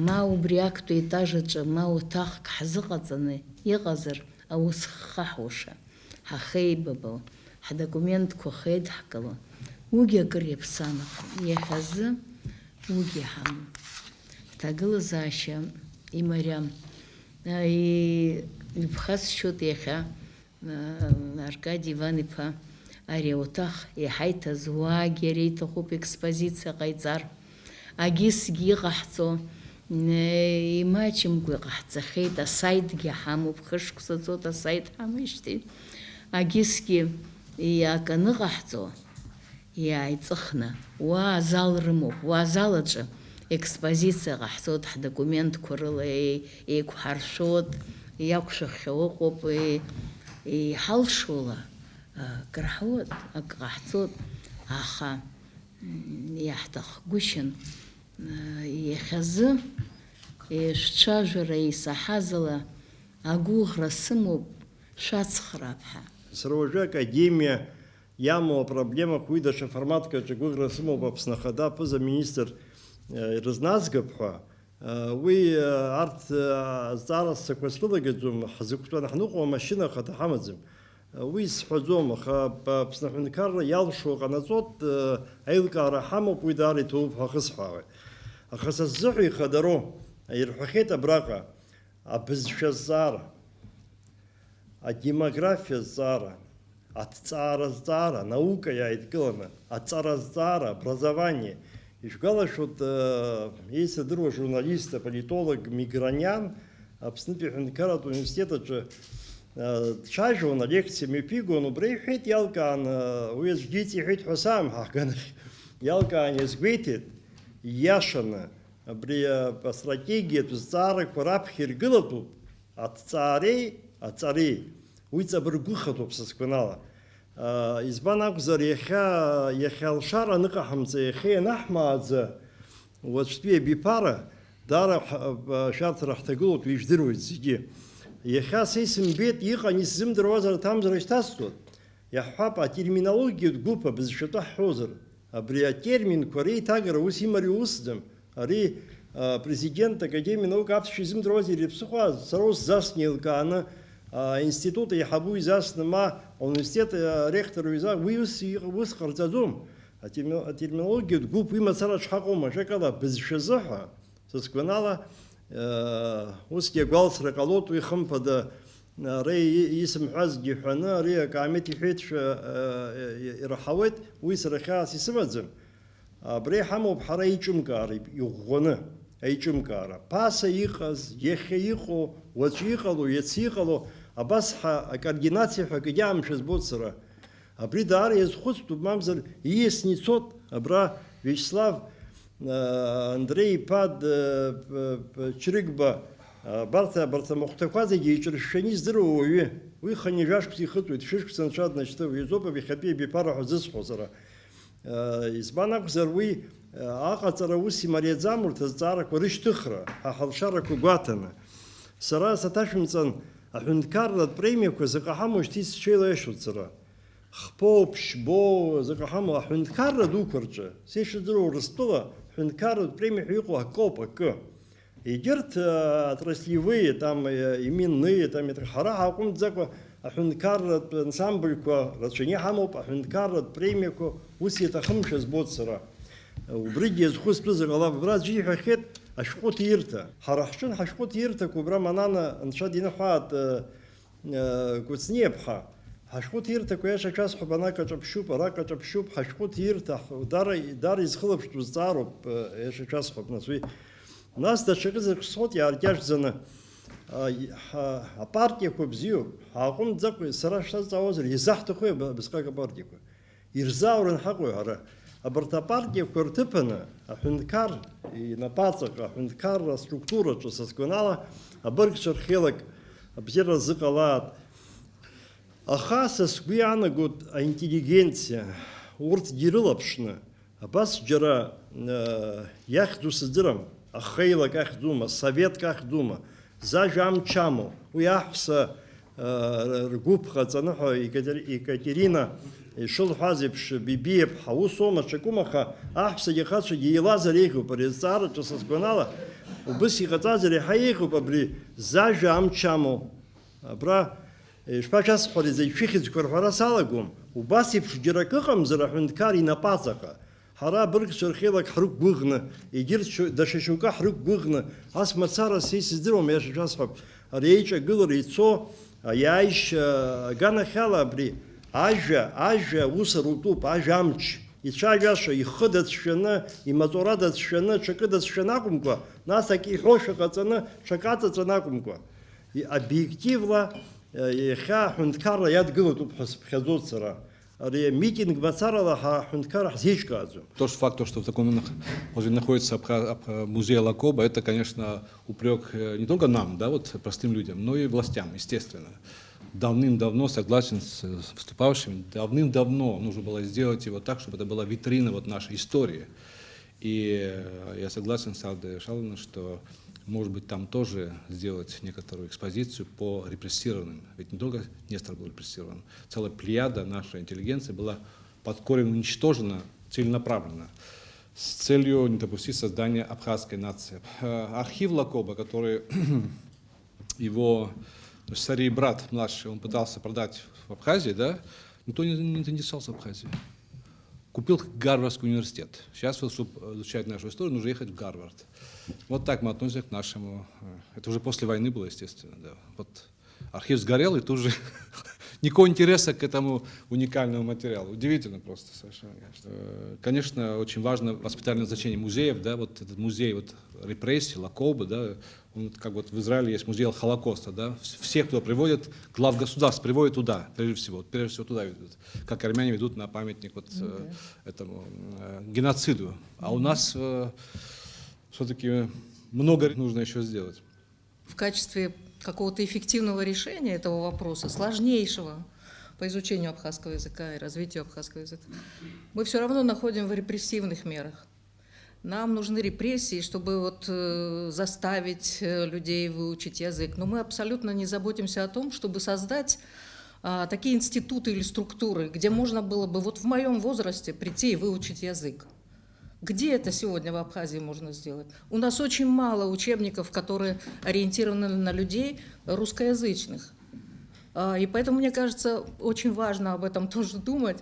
ма убри актәи етаж аҿы, ма уҭахк ҳзыҟаҵаны иҟазар, аус ххаҳәуша, ҳахеибабо, ҳдокументқәа хеидҳкыло, уигьы акыр иаԥсам, аха иахьазы уигьы иҳамам. Ҳҭагылазаашьа имариам. Аи, ибхасшьоит иахьа, а, Аркади Иван-иԥа, ари ауҭах иҳаиҭаз уаагьы иара иҭахуп експозициа ҟаиҵар. Агьысгьы иҟаҳҵо, э, имаҷымкәа иҟаҳҵахьеит, асаитгьы ҳамоуп, хышықәса ҵуеит асаит ҳамеижьҭеи. Агьысгьы иаганыҟаҳҵо, иааиҵыхны, уа азал рымоуп, уа азал аҿы експозициа ҟаҳҵоит, ҳдокументқәа рыла еи-, еиқәҳаршәоит, иақәшәахьоу ыҟоуп, еи-, еиҳалшоула, а, акы раҳауеит, акы ҟаҳҵоит, аха Иаҳҭахгәышьан, иахьазы, шәцәажәара исаҳаз ала, агәыӷра сымоуп, шәацхраап ҳәа. Сара уажәы академиа иамоу апроблемақәа уи даҽа форматк аҿы гәыӷра сымоуп, Аԥсны Ахада аԥыза-министр, э, ирызназгап ҳәа. Уи, арҭ, азҵаара ссақәа срылагаӡом, ҳзықәтәаны ҳныҟәо амашьына ахада ҳамаӡам. Уи сҳәаӡом, аха Аԥсны аҳәынҭқарра иалшо ҟанаҵоит, аилкаара ҳамоуп, уи даара иҭоуп ҳәа ахысҳәаауеит. Аха са сзыҳәа ихадароу, Ирҳәахьеит абраҟа абызшәа азҵаара, адемографиа азҵаара, аҭҵаара азҵаара, анаука иааидкыланы, аҵара азҵаара, образование. Ишәгәалашәоит, э, еицырдыруа журналист, аполитолог Миграниан Аԥснытәи аҳәынҭқарратә университет аҿы, э, дцәажәон, алекциа мҩаԥигон, убра иҳәеит, иалкаан, э, уи аӡәгьы иҵиҳәеит ҳәа саамҳәа, аганахь иалкаан иазгәеиҭеит, ииашаны, абри, э, астратегиатә зҵаарақәа раԥхьа иргылатәуп аҭҵаареи аҵареи. Уи ҵабыргәыхатәуп, са сгәанала. Э, избан акәзар, иахьа, иахьа алшара аныҟаҳамҵа, иахьа ианаҳмааӡа, уаҵәтәи абиԥара, даара ҳ-, ашәарҭара ҳҭагылоуп, ижәдыруеит зегьы. Иахьа са исымбеит, иҟан исзымдыруазар аҭамзар шьҭасҵоит. Иаҳҳәап, атерминологиатә гәыԥ абызшәатәы ҳҳәозар, абри атерминқәа реиҭагара ус имариоу усӡам. Ари, а, президент академиа наука аԥсшәа изымдыруазар ирыԥсыхәаз, сара ус засны еилкааны, а, аинститут аиҳабы изасны, ма ауниверситет, а, ректор иза-, уи ус иҟ-, ус ҟарҵаӡом. Атерми-, атерминологиатә гәыԥ уи мацара шҳаҟоума, ажәакала, бызшәазы ҳәа, са сгәанала, э, усгьы агәалсра ҟалоит, уи хымԥада, ара и-, исымҳәазгьы ҳәаны, ари акаамеҭ иҳәеит шәа, э, ираҳауеит, уи сара хьаас исымаӡам. Абра иҳамоуп ҳара аиҿымкаара иӷәӷәаны, аиҿымкаара. Ԥаса иҟаз, иахьа иҟоу, уаҵәы иҟало, иацы иҟало, абас ҳа-, акоординациа ҳәа акгьы аамшәа збоит сара. Абри даара иазхәыцтәуп, мамзар ииасны ицот, абра Виачеслав, а, Андреи-иԥа, д-, п-, п-, Чрыгба, а, абарҭ, абарҭ амахәҭақәа зегьы иҿыршәшәаны издыруа уаҩы. Уи хынҩажәа шықәса ихыҵуеит, шәышықәса анцәа днашьҭы, уи азоуп абиахьатәи абиԥара ҳәа зысҳәо сара. Э, избан акәзар, уи, э, аҟаҵара ус имариаӡам урҭ азҵаарақәа рышьҭыхра, ҳа ҳалшарақәа гәаҭаны. Сара саҭашәымҵан, аҳәынҭқарратә премиақәа заҟа ҳамоу шьҭа исцәеилаиашоит сара. Хԥоу, ԥшьбоу, заҟа ҳамоу, аҳәынҭқарра дуқәа рҿы, са ишыздыруа, Урыстәыла ҳәынҭқарратә премиа ҳәа иҟоу акоуп, акы. Егьырҭ, э, отраслевые, там, э, именные, там, ҳара ҳаҟәымҵӡакәа аҳәынҭқарратә ансамбльқәа рацәаны иҳамоуп, аҳәынҭқарратә премиақәа ус иаҭахымшәа збоит сара. Убригьы иазхәыцтәызар ҟалап, абра аӡәы иҳәахьеит, ашәҟәы ҭирҭа. Ҳара ҳҿын ҳашәҟәы ҭирҭақәа убра Манана, Анцәа диныҳәааит, э, э, Кәыҵниаԥҳа. Ҳашәҟәы ҭирҭақәа, иаша шәасҳәап, ана каҿаԥшьуп, ара каҿаԥшьуп, ҳашәҟәы ҭирҭа, ҳ-, дара, дара изхылаԥштәу зҵаароуп, э, иаша шәасҳәап, нас уи. Нас даҽакы зегь сҳәоит, иааркьаҿӡаны, а, и-, ҳа-, апартиақәа бзиоуп, ҳааҟәымҵӡакәа, сара шәсазҵаауазар, изаҳҭахуи аб-, абасҟак апартиақәа? Ирзаауран ҳаҟоу ҳара. Абарҭ апартиақәа рҭыԥаны, аҳәынҭқар инапаҵаҟа, аҳәынҭқарра аструктураҿы, са сгәанала, абыргцәа рхеилак абзиара рзыҟалааит. Аха са сгәы иаанагоит аинтеллигенциа, урҭгьы ирылаԥшны, абас џьара, э, иахьӡу сыздырам, ахеилак ахьӡума, советк ахьӡума, зажәа амч амоу, уи аҳәса, э, ргәыԥ ҟаҵаны ҳәа Екатери-, Екатерина ишылҳәаз еиԥш, Бибиаԥҳа, усоума, ҽакума, аха аҳәсагьы ахацәагьы еилазар еиӷьуп, ари азҵаараҿы са сгәанала, убыс иҟаҵазар иаҳа еиӷьуп, абри зажәа амч амоу. Абра, ишԥашәасҳәари, зегь шәыхьӡқәа рҳәара салагом, убас еиԥш џьара акы ыҟамзар аҳәынҭқар инапаҵаҟа. Ҳара абыргцәа рхеилак ҳрықәгәыӷны, егьырҭ шьо-, даҽа шьоукы ҳрықәгәыӷны, ас мацара са исыздыруам, иаша шәасҳәап, ари еиҿагылара ицо, аиааишь, а, аганахьала абри ажәа, ажәа ус арутәуп, ажәа амч. Ицәажәаша, ихы дацәшәаны, имаҵура дацәшәаны, ҽакы дацәшәаны акәымкәа, нас ак иҳәошәа ҟаҵаны, ҽак аҵаҵаны акәымкәа. И-, объективла, э, иахьа аҳәынҭқарра иадгылатәуп ҳәа сыԥхьаӡоит сара. Ари амитинг мацарала ҳа-, аҳәынҭқарра ҳзеиҿкааӡом. Тот факт, то, что в таком нах-, положении находится Абха-, Абха-, музей Лакоба, это, конечно, упрёк, э, не только нам, да, вот, простым людям, но и властям, естественно. Давным-давно, согласен с, с выступавшими, давным-давно нужно было сделать его так, чтобы это была витрина вот нашей истории. И, э, я согласен с Ардой Шаловной, что, может быть, там тоже сделать некоторую экспозицию по репрессированным. Ведь не только Нестор был репрессирован, целая плеяда нашей интеллигенции была под корень уничтожена целенаправленно с целью не допустить создания абхазской нации. Э, архив Лакоба, который его старый брат младший, он пытался продать в Абхазии, да? Никто не, не заинтересовался в Абхазии. купил Гарвардский университет. Сейчас вот, чтобы изучать нашу историю, нужно ехать в Гарвард. Вот так мы относимся к нашему... э, Это уже после войны было, естественно, да. Вот архив сгорел, и тут же никакого интереса к этому уникальному материалу. Удивительно просто совершенно, конечно. Э, Конечно, очень важно воспитательное значение музеев, да, вот этот музей вот репрессий, Лакоба, да, он как вот в Израиле есть музей Холокоста, да, вс- всех туда приводят, глав государств приводят туда, прежде всего, вот прежде всего туда ведут, как армяне ведут на памятник вот э, этому э, геноциду. А у нас все-таки много нужно еще сделать. В качестве какого-то эффективного решения этого вопроса, сложнейшего по изучению абхазского языка и развитию абхазского языка, мы все равно находим в репрессивных мерах. Нам нужны репрессии, чтобы вот, э, заставить э, людей выучить язык. Но мы абсолютно не заботимся о том, чтобы создать а, такие институты или структуры, где можно было бы вот в моем возрасте прийти и выучить язык. Где это сегодня в Абхазии можно сделать? У нас очень мало учебников, которые ориентированы на людей русскоязычных. А, И поэтому, мне кажется, очень важно об этом тоже думать.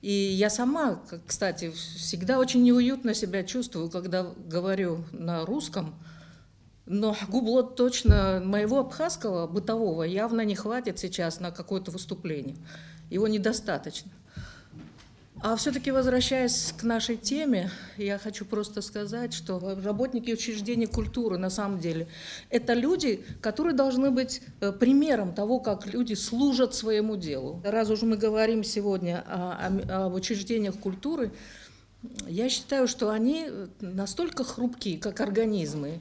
И я сама, как, кстати, всегда очень неуютно себя чувствую, когда говорю на русском, но гублот точно моего абхазского бытового явно не хватит сейчас на какое-то выступление. Его недостаточно. А все-таки, возвращаясь к нашей теме, я хочу просто сказать, что работники учреждений культуры, на самом деле, это люди, которые должны быть э, примером того, как люди служат своему делу. Раз уж мы говорим сегодня о, о м- об учреждениях культуры, я считаю, что они настолько хрупкие, как организмы,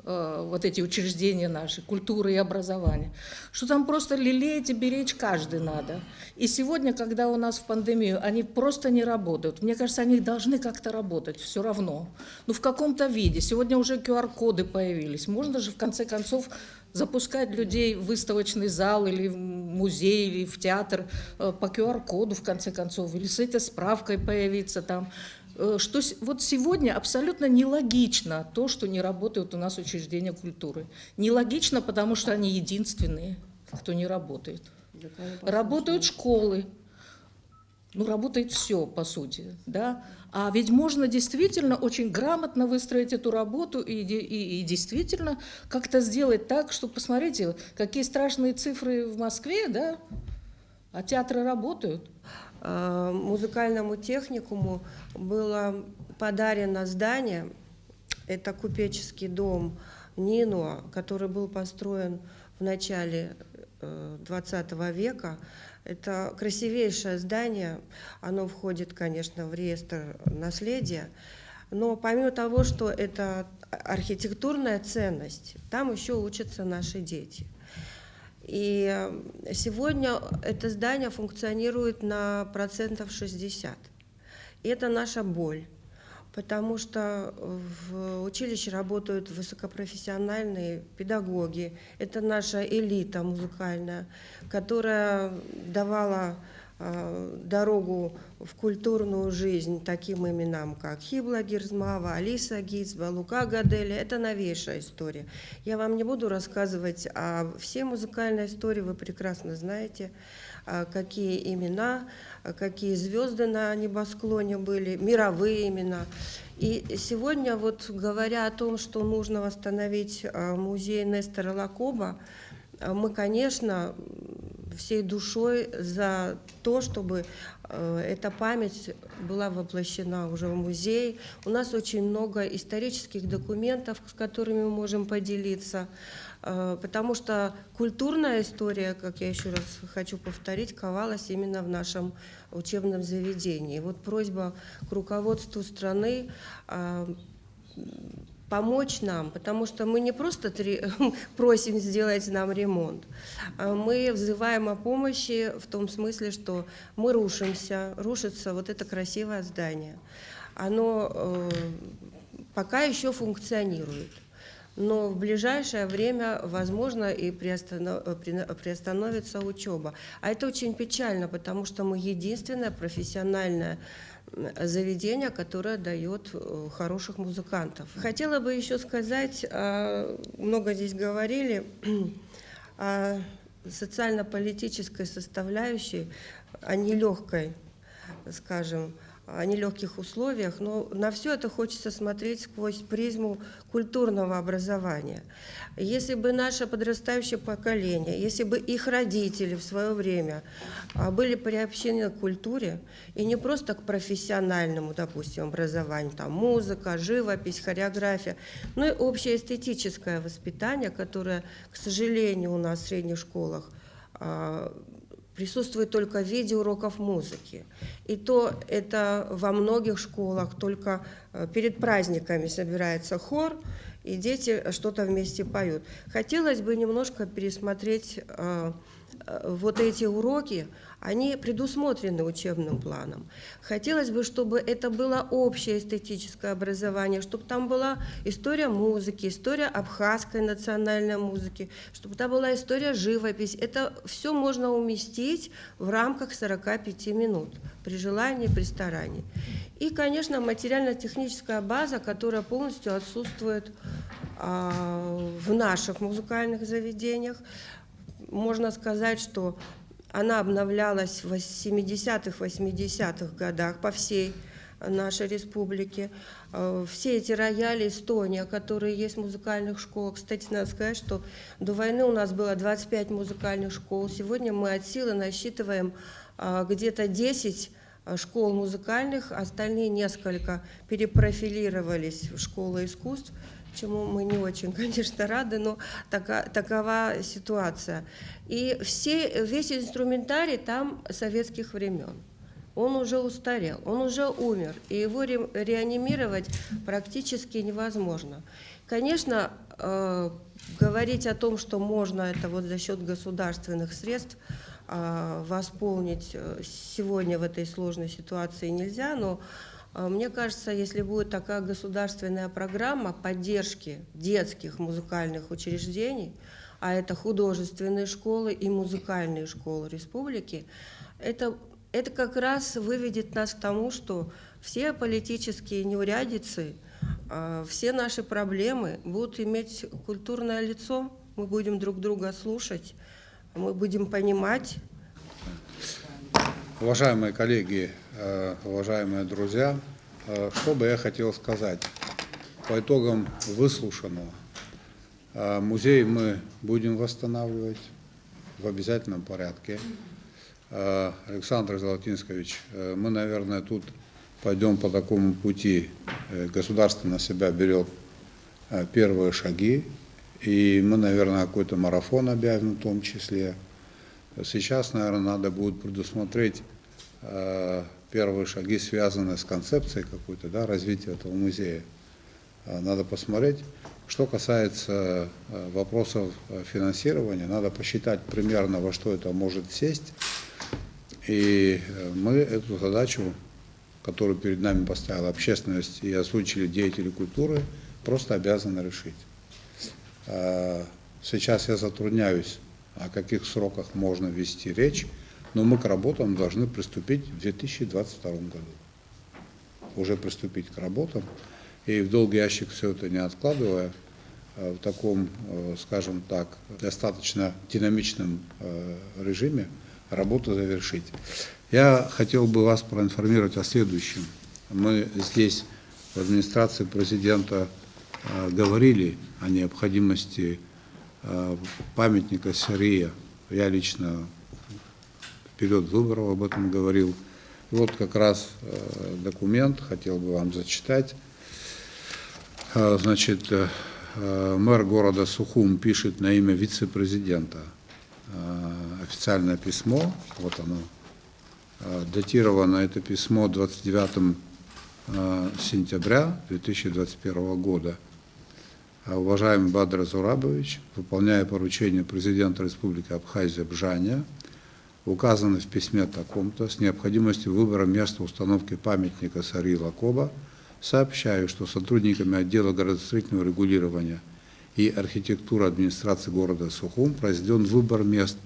э, вот эти учреждения наши, культуры и образования, что там просто лелеять и беречь каждый надо. И сегодня, когда у нас в пандемию, они просто не работают. Мне кажется, они должны как-то работать все равно. Ну, в каком-то виде. Сегодня уже Q R-коды появились. Можно же, в конце концов, запускать людей в выставочный зал или в музей, или в театр э, по Q R-коду, в конце концов, или с этой справкой появиться там. Э, Что с- вот сегодня абсолютно нелогично то, что не работают у нас учреждения культуры. Нелогично, потому что они единственные, кто не работает. Работают школы. Ну, работает все, по сути, да. А ведь можно действительно очень грамотно выстроить эту работу и, де- и, и действительно как-то сделать так, что, посмотрите, какие страшные цифры в Москве, да, а театры работают. А, Музыкальному техникуму было подарено здание. Это купеческий дом Нинуа, который был построен в начале двадцатого века. Это красивейшее здание. Оно входит, конечно, в реестр наследия. Но помимо того, что это архитектурная ценность, там еще учатся наши дети. И э, сегодня это здание функционирует на процентов шестьдесят. И это наша боль, потому что в училище работают высокопрофессиональные педагоги. Это наша элита музыкальная, которая давала э, дорогу в культурную жизнь таким именам, как Хибла Герзмава, Алиса Гицба, Лука Гадели. Это новейшая история. Я вам не буду рассказывать о всей музыкальной истории, вы прекрасно знаете, а, какие имена, а, какие звезды на небосклоне были, мировые имена. И сегодня, вот говоря о том, что нужно восстановить а, музей Нестора Лакоба, а, мы, конечно, м, всей душой за то, чтобы э, эта память была воплощена уже в музей. У нас очень много исторических документов, с которыми мы можем поделиться, э, потому что культурная история, как я еще раз хочу повторить, ковалась именно в нашем учебном заведении. Вот просьба к руководству страны а, помочь нам, потому что мы не просто три- просим сделать нам ремонт, а мы взываем о помощи в том смысле, что мы рушимся, рушится вот это красивое здание. Оно э, пока еще функционирует. Но в ближайшее время, возможно, и приостанов- э, при- приостановится учеба. А это очень печально, потому что мы единственное профессиональное м, заведение, которое дает э, хороших музыкантов. Хотела бы еще сказать, а, много здесь говорили о социально-политической составляющей, о нелегкой, скажем, о нелёгких условиях, но на всё это хочется смотреть сквозь призму культурного образования. Если бы наше подрастающее поколение, если бы их родители в своё время, а, были приобщены к культуре, и не просто к профессиональному, допустим, образованию, там, музыка, живопись, хореография, но и общее эстетическое воспитание, которое, к сожалению, у нас в средних школах, а, присутствует только в виде уроков музыки. И то это во многих школах только, э, перед праздниками собирается хор, и дети что-то вместе поют. Хотелось бы немножко пересмотреть, э, э, вот эти уроки, они предусмотрены учебным планом. Хотелось бы, чтобы это было общее эстетическое образование, чтобы там была история музыки, история абхазской национальной музыки, чтобы там была история живопись. Это всё можно уместить в рамках сорока пяти минут при желании, при старании. И, конечно, материально-техническая база, которая полностью отсутствует, а, в наших музыкальных заведениях. Можно сказать, что она обновлялась в семидесятых, восьмидесятых годах по всей нашей республике. Э, все эти рояли Эстония, которые есть в музыкальных школах. Кстати, надо сказать, что до войны у нас было двадцать пять музыкальных школ. Сегодня мы от силы насчитываем, а, где-то десять, а, школ музыкальных, остальные несколько перепрофилировались в школы искусств, чему мы не очень, конечно, рады, но така-, такова ситуация. И все, весь инструментарий там советских времён. Он уже устарел, он уже умер, и его ре-, реанимировать практически невозможно. Конечно, э, говорить о том, что можно это вот за счёт государственных средств, а, восполнить, э, сегодня в этой сложной ситуации нельзя, но, э, мне кажется, если будет такая государственная программа поддержки детских музыкальных учреждений, а это художественные школы и музыкальные школы республики, это, это как раз выведет нас к тому, что все политические неурядицы, а, все наши проблемы будут иметь культурное лицо. Мы будем друг друга слушать, мы будем понимать. Уважаемые коллеги, э, уважаемые друзья, э, что бы я хотел сказать? По итогам выслушанного, э, музей мы будем восстанавливать в обязательном порядке. Э, Александр Золотинскович, э, мы, наверное, тут пойдём по такому пути. Э, государство на себя берёт, э, первые шаги, и мы, наверное, какой-то марафон объявим в том числе. Сейчас, наверное, надо будет предусмотреть, э, первые шаги, связанные с концепцией какой-то, да, развития этого музея. Э, надо посмотреть. Что касается, э, вопросов, э, финансирования, надо посчитать примерно, во что это может сесть. И, э, мы эту задачу, которую перед нами поставила общественность и озвучили деятели культуры, просто обязаны решить. Э, сейчас я затрудняюсь, о каких сроках можно вести речь, но мы к работам должны приступить в две тысячи двадцать втором году. Уже приступить к работам и в долгий ящик всё это не откладывая, э, в таком, э, скажем так, достаточно динамичном, э, режиме работу завершить. Я хотел бы вас проинформировать о следующем. Мы здесь, в администрации президента, э, говорили о необходимости, э, памятника Сария. Я лично в период выборов об этом говорил. И вот как раз, э, документ, хотел бы вам зачитать. Э, значит, э, э, мэр города Сухум пишет на имя вице-президента, э, официальное письмо. Вот оно. Э, датировано это письмо двадцать девятым, э, сентября две тысячи двадцать первого года. Э, уважаемый Бадра Зурабович, выполняя поручение президента Республики Абхазия Бжаня, указано в письме таком-то с необходимостью выбора места установки памятника Сарии Лакоба, сообщаю, что сотрудниками отдела градостроительного регулирования и архитектуры администрации города Сухум произведён выбор мест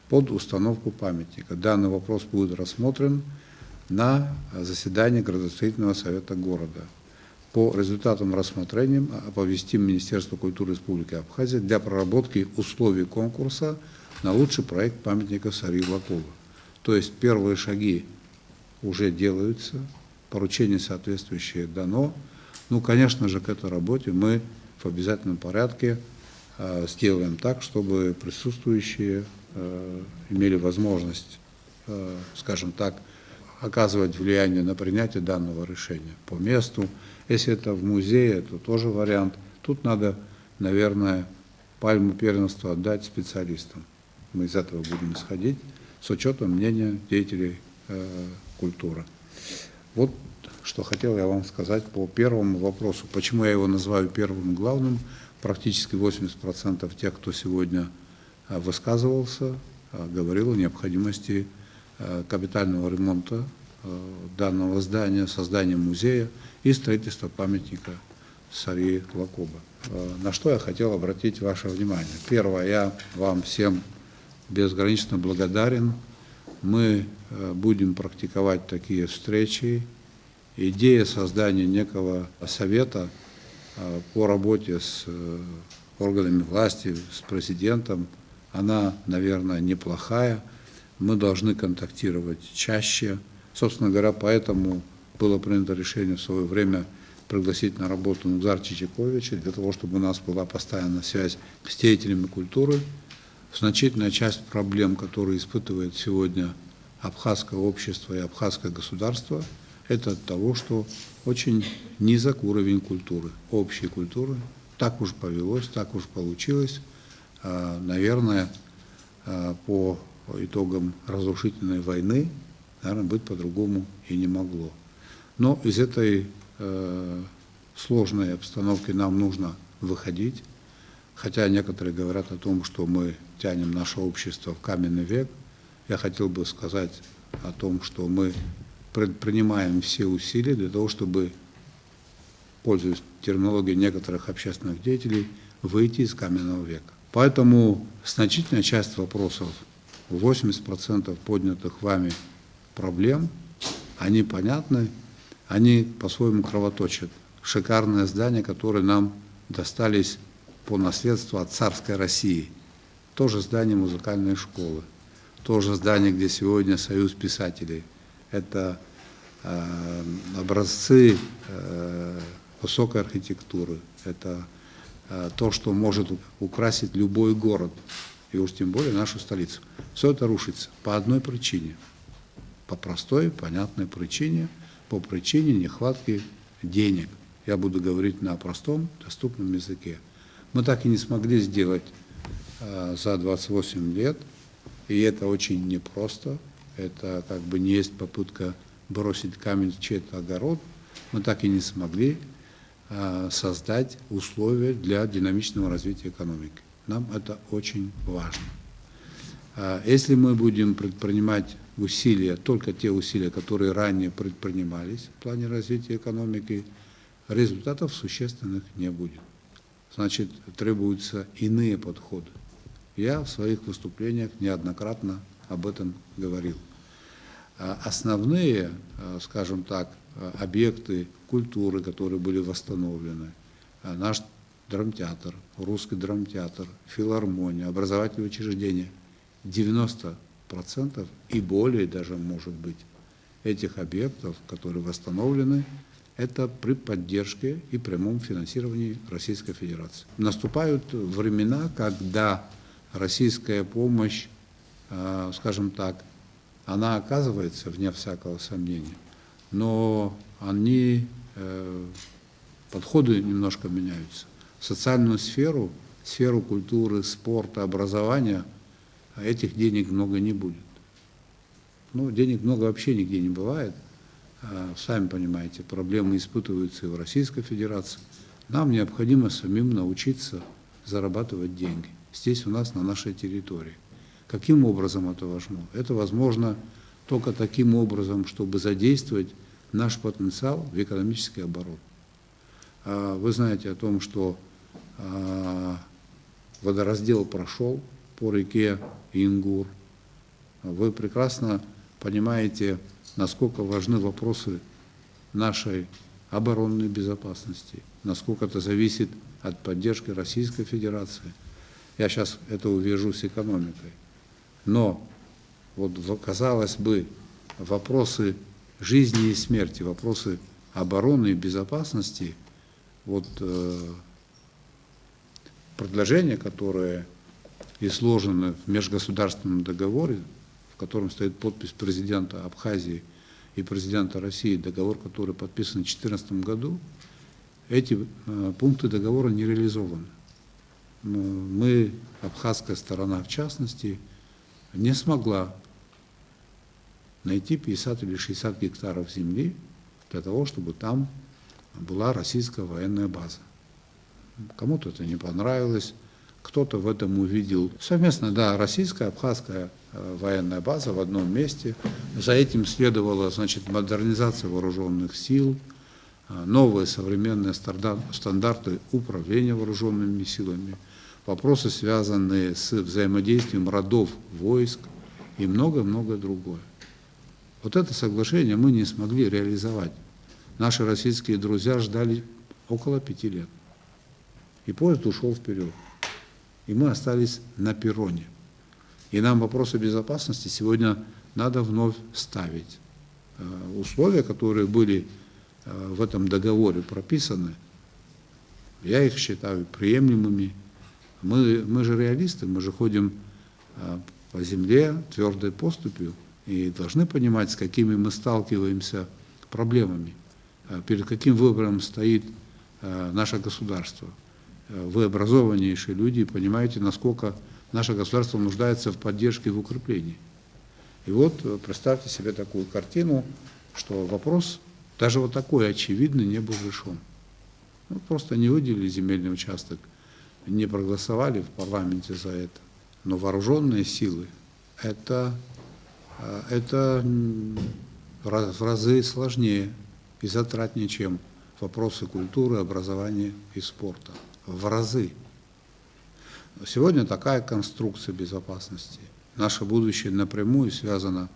под установку памятника. Данный вопрос будет рассмотрен на заседании градостроительного совета города. По результатам рассмотрения оповестим Министерство культуры Республики Абхазия для проработки условий конкурса на лучший проект памятника Сарии Лакоба. То есть первые шаги уже делаются, Поручение соответствующее дано. Ну, конечно же, к этой работе мы в обязательном порядке, э, сделаем так, чтобы присутствующие, э, имели возможность, э, скажем так, оказывать влияние на принятие данного решения по месту. Если это в музее, то тоже вариант. Тут надо, наверное, пальму первенства отдать специалистам. Мы из этого будем исходить с учётом мнения деятелей, э, культуры. Вот что хотел я вам сказать по первому вопросу. Почему я его называю первым и главным? Практически восемьдесят процентов тех, кто сегодня, э, высказывался, э, говорил о необходимости, э, капитального ремонта, э, данного здания, создания музея и строительства памятника Сарьи Лакоба. Э, на что я хотел обратить ваше внимание. Первое, я вам всем безгранично благодарен. Мы, э, будем практиковать такие встречи. Идея создания некого совета, э, по работе с, э, органами власти, с президентом, она, наверное, неплохая. Мы должны контактировать чаще. Собственно говоря, поэтому было принято решение в своё время пригласить на работу Нугзар Чичиковича, для того, чтобы у нас была постоянная связь с деятелями культуры. Значительная часть проблем, которые испытывает сегодня абхазское общество и абхазское государство, это от того, что очень низок уровень культуры, общей культуры. Так уж повелось, так уж получилось. А, наверное, а, по итогам разрушительной войны, наверное, быть по-другому и не могло. Но из этой, э, сложной обстановки нам нужно выходить. Хотя некоторые говорят о том, что мы тянем наше общество в каменный век, я хотел бы сказать о том, что мы предпринимаем все усилия для того, чтобы, пользуясь терминологией некоторых общественных деятелей, выйти из каменного века. Поэтому значительная часть вопросов, восемьдесят процентов поднятых вами проблем, они понятны, они по-своему кровоточат. Шикарные здания, которые нам достались по наследству от царской России. Тоже здание музыкальной школы, тоже здание, где сегодня Союз писателей. Это, э, образцы, э, высокой архитектуры, это, э, то, что может украсить любой город, и уж тем более нашу столицу. Всё это рушится по одной причине. По простой, понятной причине, по причине нехватки денег. Я буду говорить на простом, доступном языке. Мы так и не смогли сделать, э, за двадцать восемь лет, и это очень непросто. Это как бы не есть попытка бросить камень в чей-то огород. Мы так и не смогли, э, создать условия для динамичного развития экономики. Нам это очень важно. А, если мы будем предпринимать усилия, только те усилия, которые ранее предпринимались в плане развития экономики, результатов существенных не будет. Значит, требуются иные подходы. Я в своих выступлениях неоднократно об этом говорил. А, основные, а, скажем так, а, объекты культуры, которые были восстановлены, а, наш драмтеатр, русский драмтеатр, филармония, образовательные учреждения, девяносто процентов и более даже, может быть, этих объектов, которые восстановлены, это при поддержке и прямом финансировании Российской Федерации. Наступают времена, когда российская помощь, э, скажем так, она оказывается, вне всякого сомнения, но они, э, подходы немножко меняются. В социальную сферу, сферу культуры, спорта, образования этих денег много не будет. Ну, денег много вообще нигде не бывает. А, сами понимаете, проблемы испытываются и в Российской Федерации. Нам необходимо самим научиться зарабатывать деньги здесь, у нас, на нашей территории. Каким образом это возможно? Это возможно только таким образом, чтобы задействовать наш потенциал в экономический оборот. А, вы знаете о том, что, а, водораздел прошёл по реке Ингур. Вы прекрасно понимаете, насколько важны вопросы нашей оборонной безопасности, насколько это зависит от поддержки Российской Федерации. Я щас это увяжу с экономикой. Но вот в-, казалось бы, вопросы жизни и смерти, вопросы обороны и безопасности, вот, э, предложения, которые изложены в межгосударственном договоре, в котором стоит подпись президента Абхазии и президента России, договор, который подписан в четырнадцатом году, эти, э, пункты договора не реализованы. М, мы, абхазская сторона в частности, не смогла найти пятьдесят или шестьдесят гектаров земли для того, чтобы там была российская военная база. Кому-то это не понравилось, кто-то в этом увидел. Совместно, да, российская, абхазская, э, военная база в одном месте. За этим следовала, значит, модернизация вооружённых сил, э, новые современные старда-, стандарты управления вооружёнными силами, вопросы, связанные с взаимодействием родов войск и многое-многое другое. Вот это соглашение мы не смогли реализовать. Наши российские друзья ждали около пяти лет. И поезд ушёл вперёд. И мы остались на перроне. И нам вопросы безопасности сегодня надо вновь ставить. Э, условия, которые были, э, в этом договоре прописаны, я их считаю приемлемыми. Мы, мы же реалисты, мы же ходим, э, по земле твёрдой поступью и должны понимать, с какими мы сталкиваемся проблемами, э, перед каким выбором стоит, э, наше государство. Э, вы образованнейшие люди и понимаете, насколько наше государство нуждается в поддержке, в укреплении. И вот, э, представьте себе такую картину, что вопрос, даже вот такой очевидный, не был решён. Ну, просто не выделили земельный участок, не проголосовали в парламенте за это. Но вооружённые силы, это, э, это, м, в раз-, в разы сложнее и затратнее, чем вопросы культуры, образования и спорта. В разы. Сегодня такая конструкция безопасности. Наше будущее напрямую связано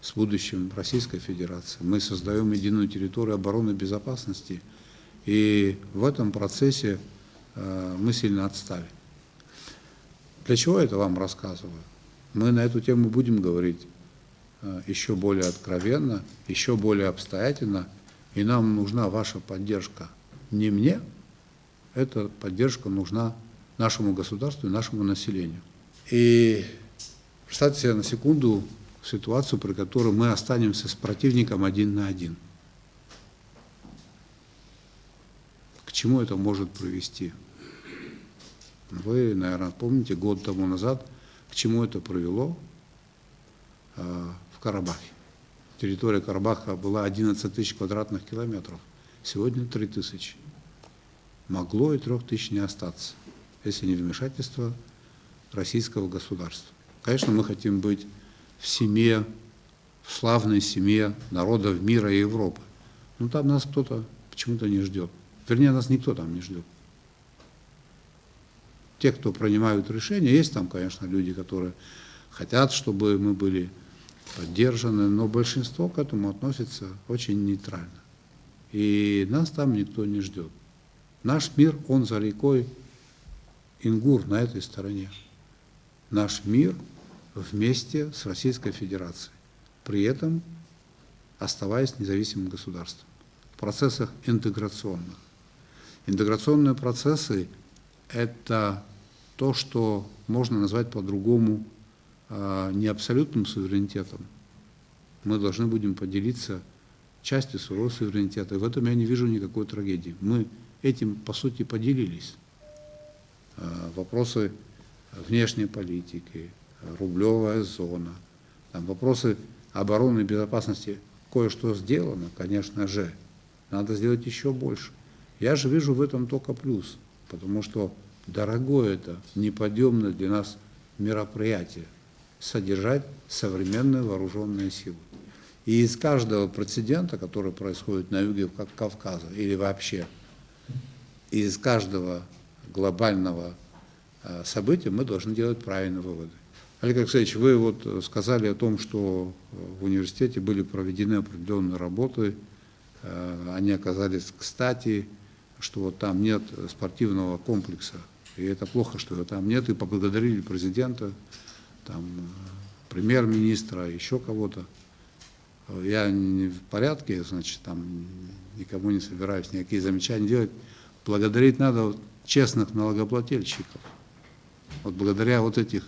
с будущим Российской Федерации. Мы создаём единую территорию обороны и безопасности, и в этом процессе, э, мы сильно отстали. Для чего это вам рассказываю? Мы на эту тему будем говорить, э, ещё более откровенно, ещё более обстоятельно, и нам нужна ваша поддержка. Не мне, эта поддержка нужна нашему государству и нашему населению. И представьте себе на секунду ситуацию, при которой мы останемся с противником один на один. К чему это может привести? Вы, наверное, помните, год тому назад, к чему это привело, э, в Карабахе. Территория Карабаха была одиннадцать тысяч квадратных километров, сегодня три тысячи. Могло и трёх тысяч не остаться, если не вмешательство российского государства. Конечно, мы хотим быть в семье, в славной семье народов мира и Европы. Но там нас кто-то почему-то не ждёт. Вернее, нас никто там не ждёт. Те, кто принимают решения, есть там, конечно, люди, которые хотят, чтобы мы были поддержаны, но большинство к этому относится очень нейтрально. И нас там никто не ждёт. Наш мир, он за рекой Ингур на этой стороне. Наш мир вместе с Российской Федерацией, при этом оставаясь независимым государством в процессах интеграционных. Интеграционные процессы — это то, что можно назвать по-другому, а, не абсолютным суверенитетом. Мы должны будем поделиться частью своего суверенитета. И в этом я не вижу никакой трагедии. Мы этим, по сути, поделились. А, вопросы внешней политики, рублёвая зона, там вопросы обороны и безопасности. Кое-что сделано, конечно же. Надо сделать ещё больше. Я же вижу в этом только плюс, потому что дорогое это, неподъёмное для нас мероприятие — содержать современные вооружённые силы. И из каждого прецедента, который происходит на юге Ка-, Кавказа или вообще, из каждого глобального, э, события мы должны делать правильные выводы. Олег Алексеевич, вы вот, э, сказали о том, что, э, в университете были проведены определённые работы, э, они оказались кстати, что вот там нет спортивного комплекса. И это плохо, что его там нет. И поблагодарили президента, там, э, премьер-министра, ещё кого-то. Я не в порядке, значит, там никому не собираюсь никакие замечания делать. Благодарить надо вот честных налогоплательщиков. Вот благодаря вот этих,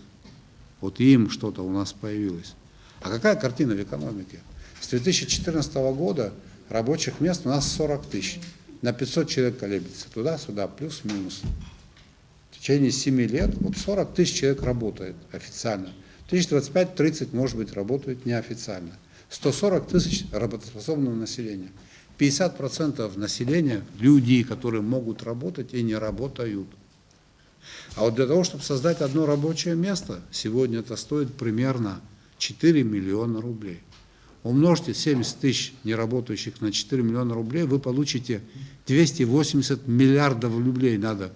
вот им что-то у нас появилось. А какая картина в экономике? С две тысячи четырнадцатого года рабочих мест у нас сорок тысяч. На пятьсот человек колеблется. Туда-сюда, плюс-минус. В течение семи лет вот сорок тысяч человек работает официально. Тысяч двадцать пять-тридцать, может быть, работают неофициально. Сто сорок тысяч работоспособного населения. Пятьдесят процентов населения — люди, которые могут работать и не работают. А вот для того, чтобы создать одно рабочее место, сегодня это стоит примерно четыре миллиона рублей. Умножьте семьдесят тысяч неработающих на четыре миллиона рублей, вы получите двести восемьдесят миллиардов рублей надо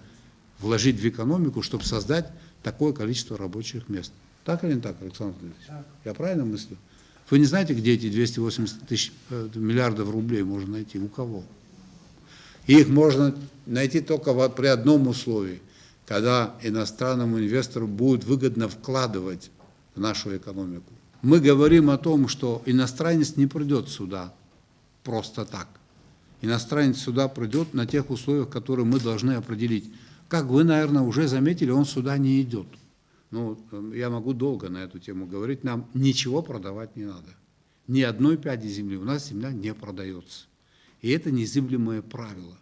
вложить в экономику, чтобы создать такое количество рабочих мест. Так или не так, Александр Владимирович? Я правильно мыслю? Вы не знаете, где эти двести восемьдесят тысяч, э, миллиардов рублей можно найти? У кого? И их можно найти только во- при одном условии, когда иностранному инвестору будет выгодно вкладывать в нашу экономику. Мы говорим о том, что иностранец не придет сюда просто так. Иностранец сюда придет на тех условиях, которые мы должны определить. Как вы, наверное, уже заметили, он сюда не идет. Ну, э, я могу долго на эту тему говорить. Нам ничего продавать не надо. Ни одной пяди земли. У нас земля не продается. И это незыблемое правило.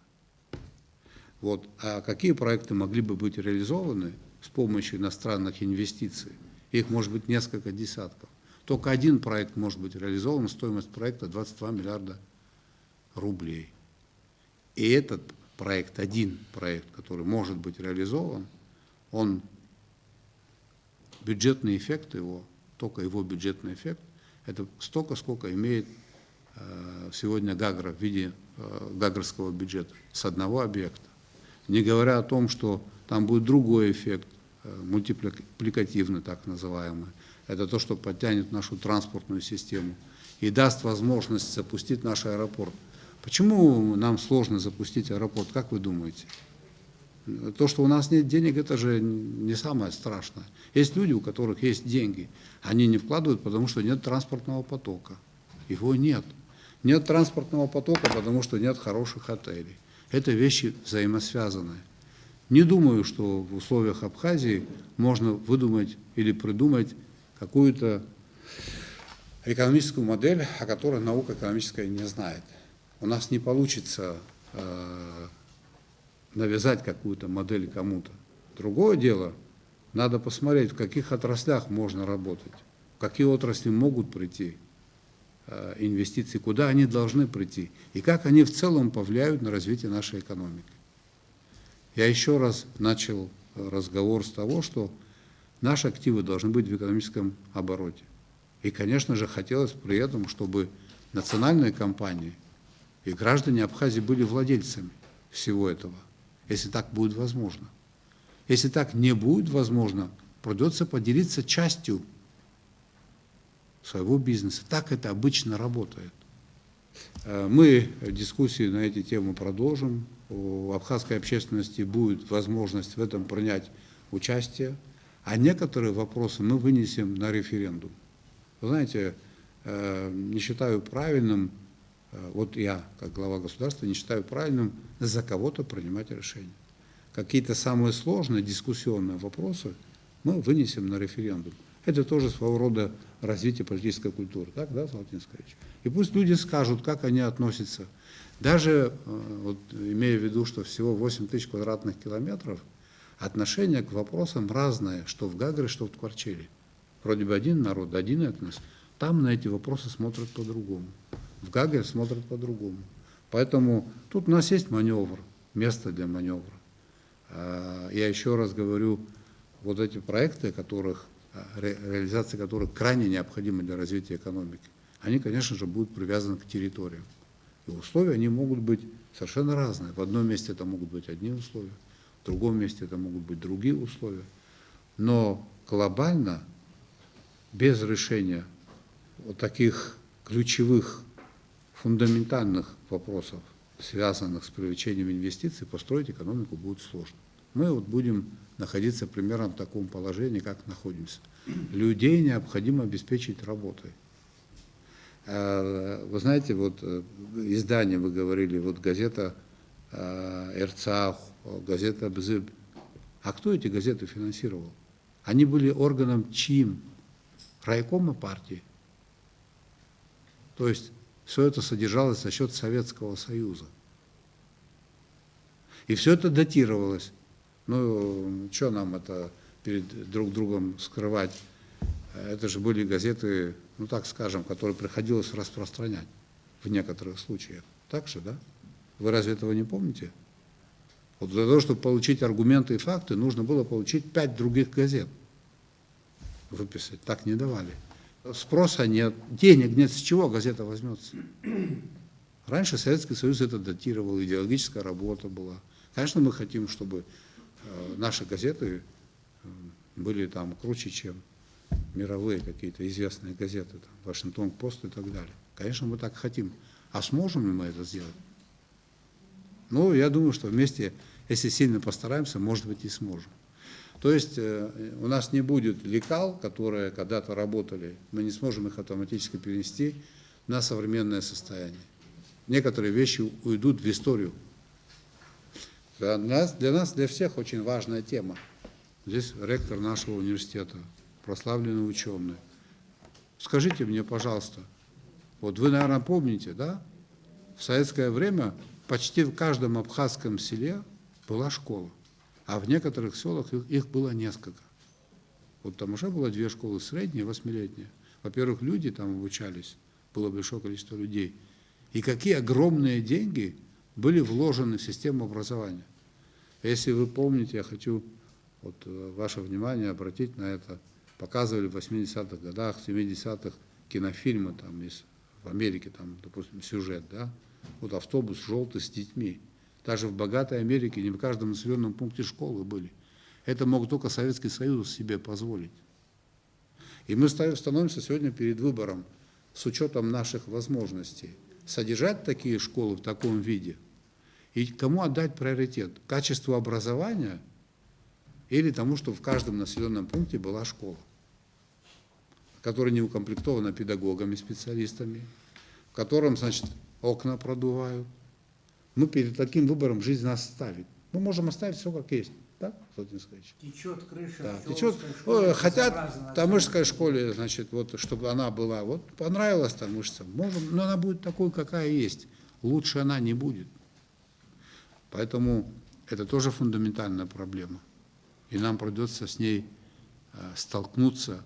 Вот. А какие проекты могли бы быть реализованы с помощью иностранных инвестиций? Их может быть несколько десятков. Только один проект может быть реализован, стоимость проекта двадцать два миллиарда рублей. И этот проект, один проект, который может быть реализован, он, бюджетный эффект его, только его бюджетный эффект, это столько, сколько имеет э, сегодня Гагра в виде э, гагрского бюджета с одного объекта. Не говоря о том, что там будет другой эффект, э, мультипликативный так называемый. Это то, что подтянет нашу транспортную систему и даст возможность запустить наш аэропорт. Почему нам сложно запустить аэропорт, как вы думаете? То, что у нас нет денег, это же не самое страшное. Есть люди, у которых есть деньги, они не вкладывают, потому что нет транспортного потока. Его нет. Нет транспортного потока, потому что нет хороших отелей. Это вещи взаимосвязанные. Не думаю, что в условиях Абхазии можно выдумать или придумать какую-то экономическую модель, о которой наука экономическая не знает. У нас не получится э, навязать какую-то модель кому-то. Другое дело, надо посмотреть, в каких отраслях можно работать, в какие отрасли могут прийти э, инвестиции, куда они должны прийти и как они в целом повлияют на развитие нашей экономики. Я еще раз начал разговор с того, что наши активы должны быть в экономическом обороте. И, конечно же, хотелось при этом, чтобы национальные компании и граждане Абхазии были владельцами всего этого, если так будет возможно. Если так не будет возможно, придется поделиться частью своего бизнеса. Так это обычно работает. Э, мы дискуссии на эти темы продолжим. У абхазской общественности будет возможность в этом принять участие. А некоторые вопросы мы вынесем на референдум. Вы знаете, э, не считаю правильным, э, вот я, как глава государства, не считаю правильным за кого-то принимать решения. Какие-то самые сложные дискуссионные вопросы мы вынесем на референдум. Это тоже своего рода развитие политической культуры, так, да, Золотин Скоричевич? И пусть люди скажут, как они относятся. Даже, э, вот, имея в виду, что всего восемь тысяч квадратных километров, отношение к вопросам разное, что в Гагре, что в Ткварчеле. Вроде бы один народ, один этнос. Там на эти вопросы смотрят по-другому. В Гагре смотрят по-другому. Поэтому тут у нас есть маневр, место для маневра. А, я еще раз говорю, вот эти проекты, которых, а, ре-, реализация которых крайне необходима для развития экономики, они, конечно же, будут привязаны к территориям. И условия, они могут быть совершенно разные. В одном месте это могут быть одни условия, в другом месте это могут быть другие условия. Но глобально, без решения вот таких ключевых, фундаментальных вопросов, связанных с привлечением инвестиций, построить экономику будет сложно. Мы вот будем находиться примерно в таком положении, как находимся. Людей необходимо обеспечить работой. А, вы знаете, вот э, издание, вы говорили, вот газета э, Эрцаху, газета Бзыб. А кто эти газеты финансировал? Они были органом чьим? Райкома партии. То есть все это содержалось за счет Советского Союза. И все это датировалось. Ну, что нам это перед друг другом скрывать? Это же были газеты, ну так скажем, которые приходилось распространять в некоторых случаях. Так же, да? Вы разве этого не помните? Вот для того, чтобы получить аргументы и факты, нужно было получить пять других газет выписать. Так не давали. Спроса нет, денег нет, с чего газета возьмется? Раньше Советский Союз это датировал, идеологическая работа была. Конечно, мы хотим, чтобы э, наши газеты э, были там круче, чем мировые какие-то известные газеты, там, Вашингтон-Пост и так далее. Конечно, мы так хотим. А сможем ли мы это сделать? Ну, я думаю, что вместе, если сильно постараемся, может быть, и сможем. То есть э, у нас не будет лекал, которые когда-то работали, мы не сможем их автоматически перенести на современное состояние. Некоторые вещи уйдут в историю. Для нас, для нас, для всех очень важная тема. Здесь ректор нашего университета, прославленный ученый. Скажите мне, пожалуйста, вот вы, наверное, помните, да? В советское время почти в каждом абхазском селе была школа, а в некоторых селах их, их было несколько. Вот там уже было две школы, средняя, восьмилетняя. Во-первых, люди там обучались, было большое количество людей. И какие огромные деньги были вложены в систему образования. Если вы помните, я хочу вот э, ваше внимание обратить на это. Показывали в восьмидесятых годах, семидесятых кинофильмы там из в Америке, там, допустим, сюжет, да? Вот автобус желтый с детьми. Даже в богатой Америке не в каждом населенном пункте школы были. Это мог только Советский Союз себе позволить. И мы ста- становимся сегодня перед выбором с учетом наших возможностей содержать такие школы в таком виде и кому отдать приоритет? Качеству образования или тому, что в каждом населенном пункте была школа, которая не укомплектована педагогами, специалистами, в котором, значит, окна продувают. Мы перед таким выбором жизнь нас ставит. Мы можем оставить все как есть, да, Владимир Владимирович? Течет крыша Да, в течет. Челнинской школе, Ой, хотят безобразно в Тамышской название. Школе, значит, вот, чтобы она была, вот, понравилась Тамышцам, можем, но она будет такой, какая есть. Лучше она не будет. Поэтому это тоже фундаментальная проблема. И нам придется с ней э, столкнуться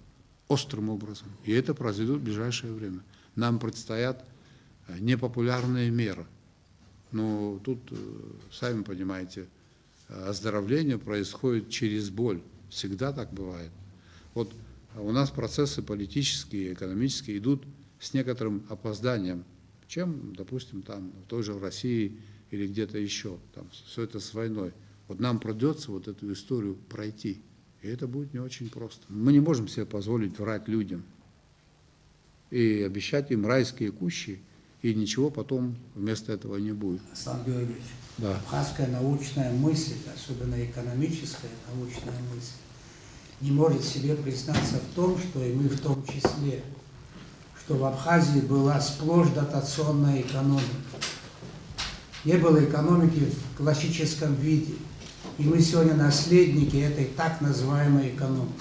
острым образом. И это произойдет в ближайшее время. Нам предстоят э, непопулярные меры. Но тут, э, сами понимаете, э, оздоровление происходит через боль. Всегда так бывает. Вот у нас процессы политические, экономические идут с некоторым опозданием, чем, допустим, там, в той же России или где-то еще. Там все это с войной. Вот нам придется вот эту историю пройти. И это будет не очень просто. Мы не можем себе позволить врать людям и обещать им райские кущи, и ничего потом вместо этого не будет. Аслан Георгиевич, Да. Абхазская научная мысль, особенно экономическая научная мысль, не может себе признаться в том, что и мы в том числе, что в Абхазии была сплошь дотационная экономика. Не было экономики в классическом виде. И мы сегодня наследники этой так называемой экономики.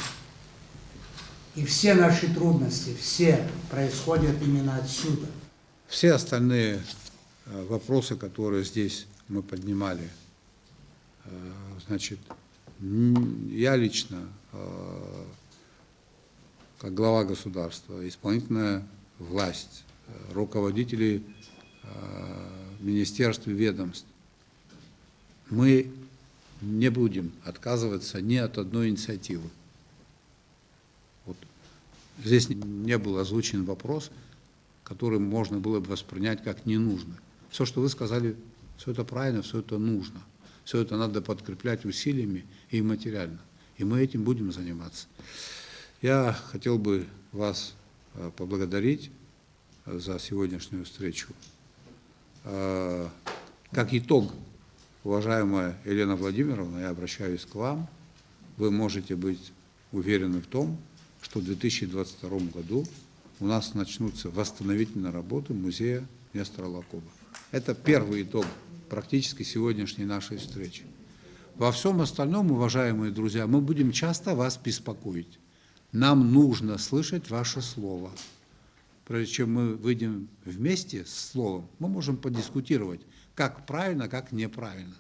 И все наши трудности, все происходят именно отсюда. Все остальные э, вопросы, которые здесь мы поднимали, э, значит, м, я лично, э, как глава государства, исполнительная власть, э, руководители э, министерств и ведомств, мы не будем отказываться ни от одной инициативы. Вот здесь не был озвучен вопрос, который можно было бы воспринять как ненужный. Все, что вы сказали, все это правильно, все это нужно. Все это надо подкреплять усилиями и материально. И мы этим будем заниматься. Я хотел бы вас э, поблагодарить за сегодняшнюю встречу. Э, Как итог, уважаемая Елена Владимировна, я обращаюсь к вам. Вы можете быть уверены в том, что в две тысячи двадцать втором году у нас начнутся восстановительные работы музея Нестора Лакоба. Это первый итог практически сегодняшней нашей встречи. Во всем остальном, уважаемые друзья, мы будем часто вас беспокоить. Нам нужно слышать ваше слово. Прежде чем мы выйдем вместе с словом, мы можем подискутировать, как правильно, как неправильно.